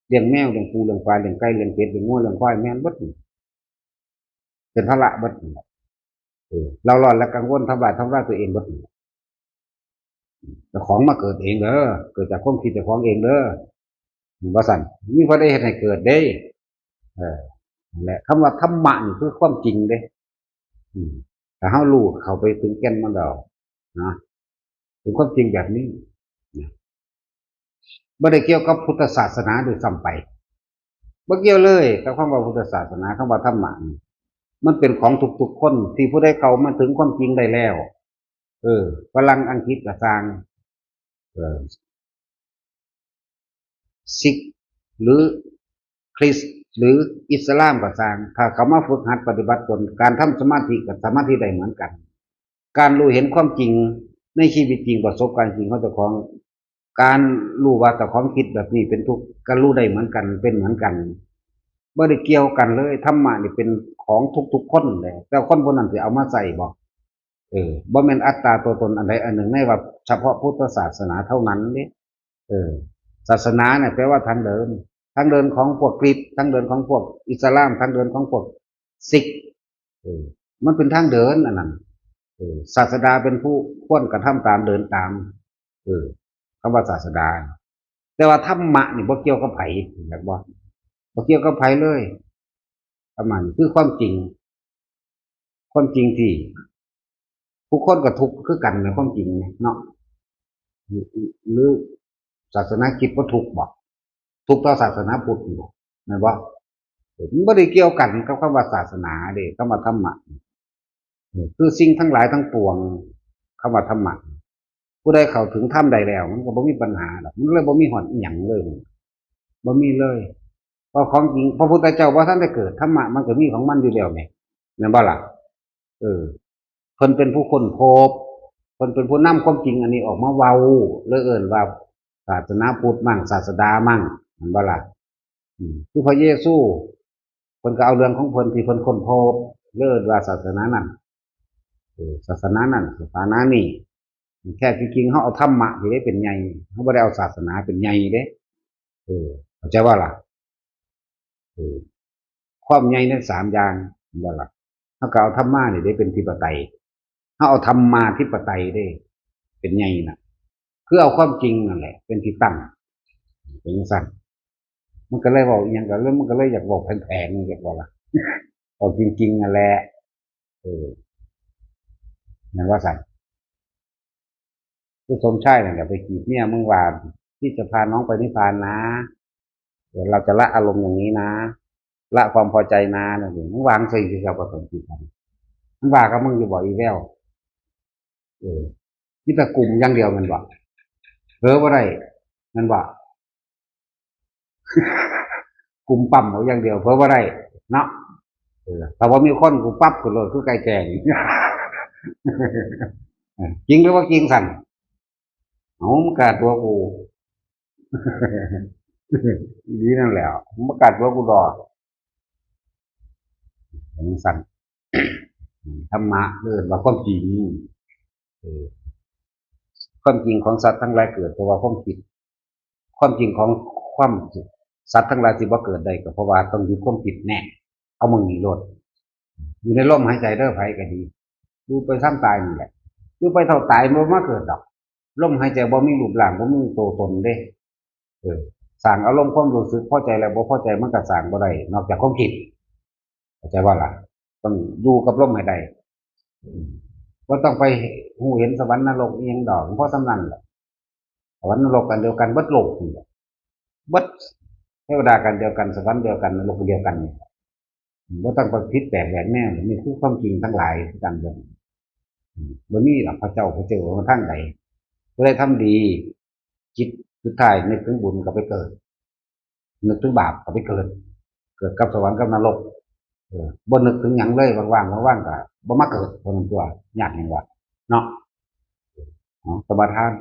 เลี้ยงแมว เลี้ยงปู เลี้ยงปลา เลี้ยงไก่ เลี้ยงเป็ด เลี้ยงงัว เลี้ยงควาย แม่นเบิดนี่ เป็นภาระเบิดนี่แหละ เออ เล่าร้อนและกังวล ทำลาย ทำลายตัวเองเบิดนี่แหละ เจ้าของมาเกิดเองเด้อ เกิดจากความคิดเจ้าของเองเด้อ ว่าซั่น มีผู้ใดเฮ็ดให้เกิดเด้ เออ นั่นแหละ คำว่าธรรมะนี่คือความจริงเด้ อืม ถ้าเฮารู้เข้าไปถึงแก่นมันแล้วนะ เป็นความจริงแบบนี้นะ บ่ได้เกี่ยวกับพุทธศาสนาด้วยซ้ำไป บ่เกี่ยวเลยกับคำว่าพุทธศาสนา คำว่าธรรมะนี่ มันเป็นของทุกๆคน ที่ผู้ใดเข้ามาถึงความจริงได้แล้ว เออ ฝรั่งอังกฤษก็ซ่าง เออ ซิก หรือคริสต์ หรืออิสลามก็ซ่าง ถ้าเขามาฝึกหัดปฏิบัติตน การทำสมาธิก็สมาธิได้เหมือนกัน การรู้เห็นความจริงในชีวิตจริง ประสบการณ์จริงของเจ้าของ การรู้ว่าเจ้าของคิดแบบนี้เป็นทุกข์ ก็รู้ได้เหมือนกัน เป็นเหมือนกัน บ่ได้เกี่ยวกันเลย ธรรมะนี่เป็นของทุกๆคนเลย แต่คนผู้นั้นสิเอามาใช้บ่ เออ บ่แม่นอัตตาตัวตนอันใดอันหนึ่ง ในว่าเฉพาะพุทธศาสนาเท่านั้นเด้ เออ ศาสนาเนี่ยแปลว่าทางเดิน ทางเดินของพวกคริสต์ ทางเดินของพวกอิสลาม ทางเดินของพวกซิก เออ มันเป็นทางเดินอันนั้น เออ ศาสดาเป็นผู้ควรกระทำตาม เดินตาม เออ คำว่าศาสดา แต่ว่าธรรมะนี่บ่เกี่ยวกับไผ เห็นบ่ บ่เกี่ยวกับไผเลย ธรรมะนี่คือความจริง ความจริงที่ ทุกคนก็ทุกข์คือกันในความจริงเนี่ยเนาะ หรือศาสนาคริสต์บ่ทุกข์บ่ ทุกข์ต่อศาสนาพุทธอยู่บ่ แม่นบ่ มันบ่ได้เกี่ยวกันกับคำว่าศาสนาเด้ คำว่าธรรมะ เออ คือสิ่งทั้งหลายทั้งปวง คำว่าธรรมะ ผู้ใดเข้าถึงธรรมได้แล้ว มันก็บ่มีปัญหาดอก มันเลยบ่มีฮอดอิหยังเลย บ่มีเลย เพราะของจริง พระพุทธเจ้าบ่ทันได้เกิด ธรรมะมันก็มีของมันอยู่แล้วแหม แม่นบ่ล่ะ เออ เพิ่นเป็นผู้ค้นพบ เพิ่นเป็นผู้นำความจริงอันนี้ออกมาเว้า เลยเอิ้นว่าศาสนาพุทธมั่ง ศาสดามั่ง แม่นบ่ล่ะ อืม คือพระเยซู เพิ่นก็เอาเรื่องของเพิ่นที่เพิ่นค้นพบ เลยเอิ้นว่าศาสนานั้น เออ ศาสนานั้น ศาสนานี้ แท้ที่จริงเฮาเอาธรรมะนี่เด้เป็นใหญ่ เฮาบ่ได้เอาศาสนาเป็นใหญ่เด้ เออ เข้าใจบ่ล่ะ เออ ความใหญ่ในสามอย่าง แม่นบ่ล่ะ เฮาก็เอาธรรมะนี่เด้เป็นที่ปไตย เฮาเอาธรรมาธิปไตยเด้ เป็นใหญ่น่ะ คือเอาความจริงนั่นแหละ เป็นที่ตั้ง เป็นจั่งซั้น มันก็เลยเว้าอีหยังก็เลย มันก็เลยอยากเว้าแผลงๆ อยากเว้าล่ะ เว้าจริงๆ นั่นแหละ เออ แม่นว่าซั่น คือสมชายนั่นแหละไปจีบเมียมึงว่า พี่จะพาน้องไปนิพพานนะ เดี๋ยวเราจะละอารมณ์อย่างนี้นะ ละความพอใจนะ นั่นเอง มึงวางสิ ที่เราประสงค์จีบกัน มันว่ากับมึงอยู่บ่ อีแวว เออ มีแต่กลุ่มอย่างเดียวแม่นบ่ เผลอบ่ได้แม่นบ่ กลุ่มปั๊มเอาอย่างเดียว เผลอบ่ได้ เนาะ เออ ถ้าว่ามีคนกูปั๊บขึ้นรถคือไก่แจ้ง เออ จริงหรือว่าจริงสั่น เอา มันกาตัวกู ดีนั่นแหละ มันกาตัวกูดอก อันนี้สั่น ธรรมะเอิ้นว่าความจริง เออ ความจริงของสัตว์ทั้งหลายเกิดเพราะว่าความคิด ความจริงของความ สัตว์ทั้งหลายที่บ่เกิดได้ก็เพราะว่าต้องหยุดความคิดแน่ เอามึงนี่โลด อยู่ในลมหายใจเด้อ ไผก็ดี อยู่ไปซ้ำตายนี่แหละ อยู่ไปเท่าตายมันบ่มาเกิดดอก ลมหายใจบ่มีรูปร่าง บ่มีตัวตนเด้ เออ สร้างอารมณ์ความรู้สึกพอใจและบ่พอใจมันก็สร้างบ่ได้ นอกจากความคิด เข้าใจบ่ล่ะ ต้องอยู่กับลมให้ได้ อืม บ่ต้องไปฮู้เห็นสวรรค์นรกอีหยังดอก เพราะส่ำนั้นแหละ สวรรค์นรกอันเดียวกันเบิดโลกนี่แหละ เบิดเทวดากันเดียวกัน สวรรค์เดียวกัน นรกเดียวกันนี่ บ่ต้องไปผิดแปลกแหวกแนว นี่คือความจริงทั้งหลายคือกันเบิด อืม บ่มีหรอกพระเจ้า พระเจ้าว่าทางใด ผู้ใดทำดี จิตสุดท้ายนึกถึงบุญก็ไปเกิด นึกถึงบาปก็ไปเกิด เกิดกับสวรรค์กับนรก เออ บ่นึกถึงหยังเลย ว่างๆ ว่างๆ ก็บ่มาเกิด เท่านั้นตัวยากหยังวะ เนาะ เอา สมาทาน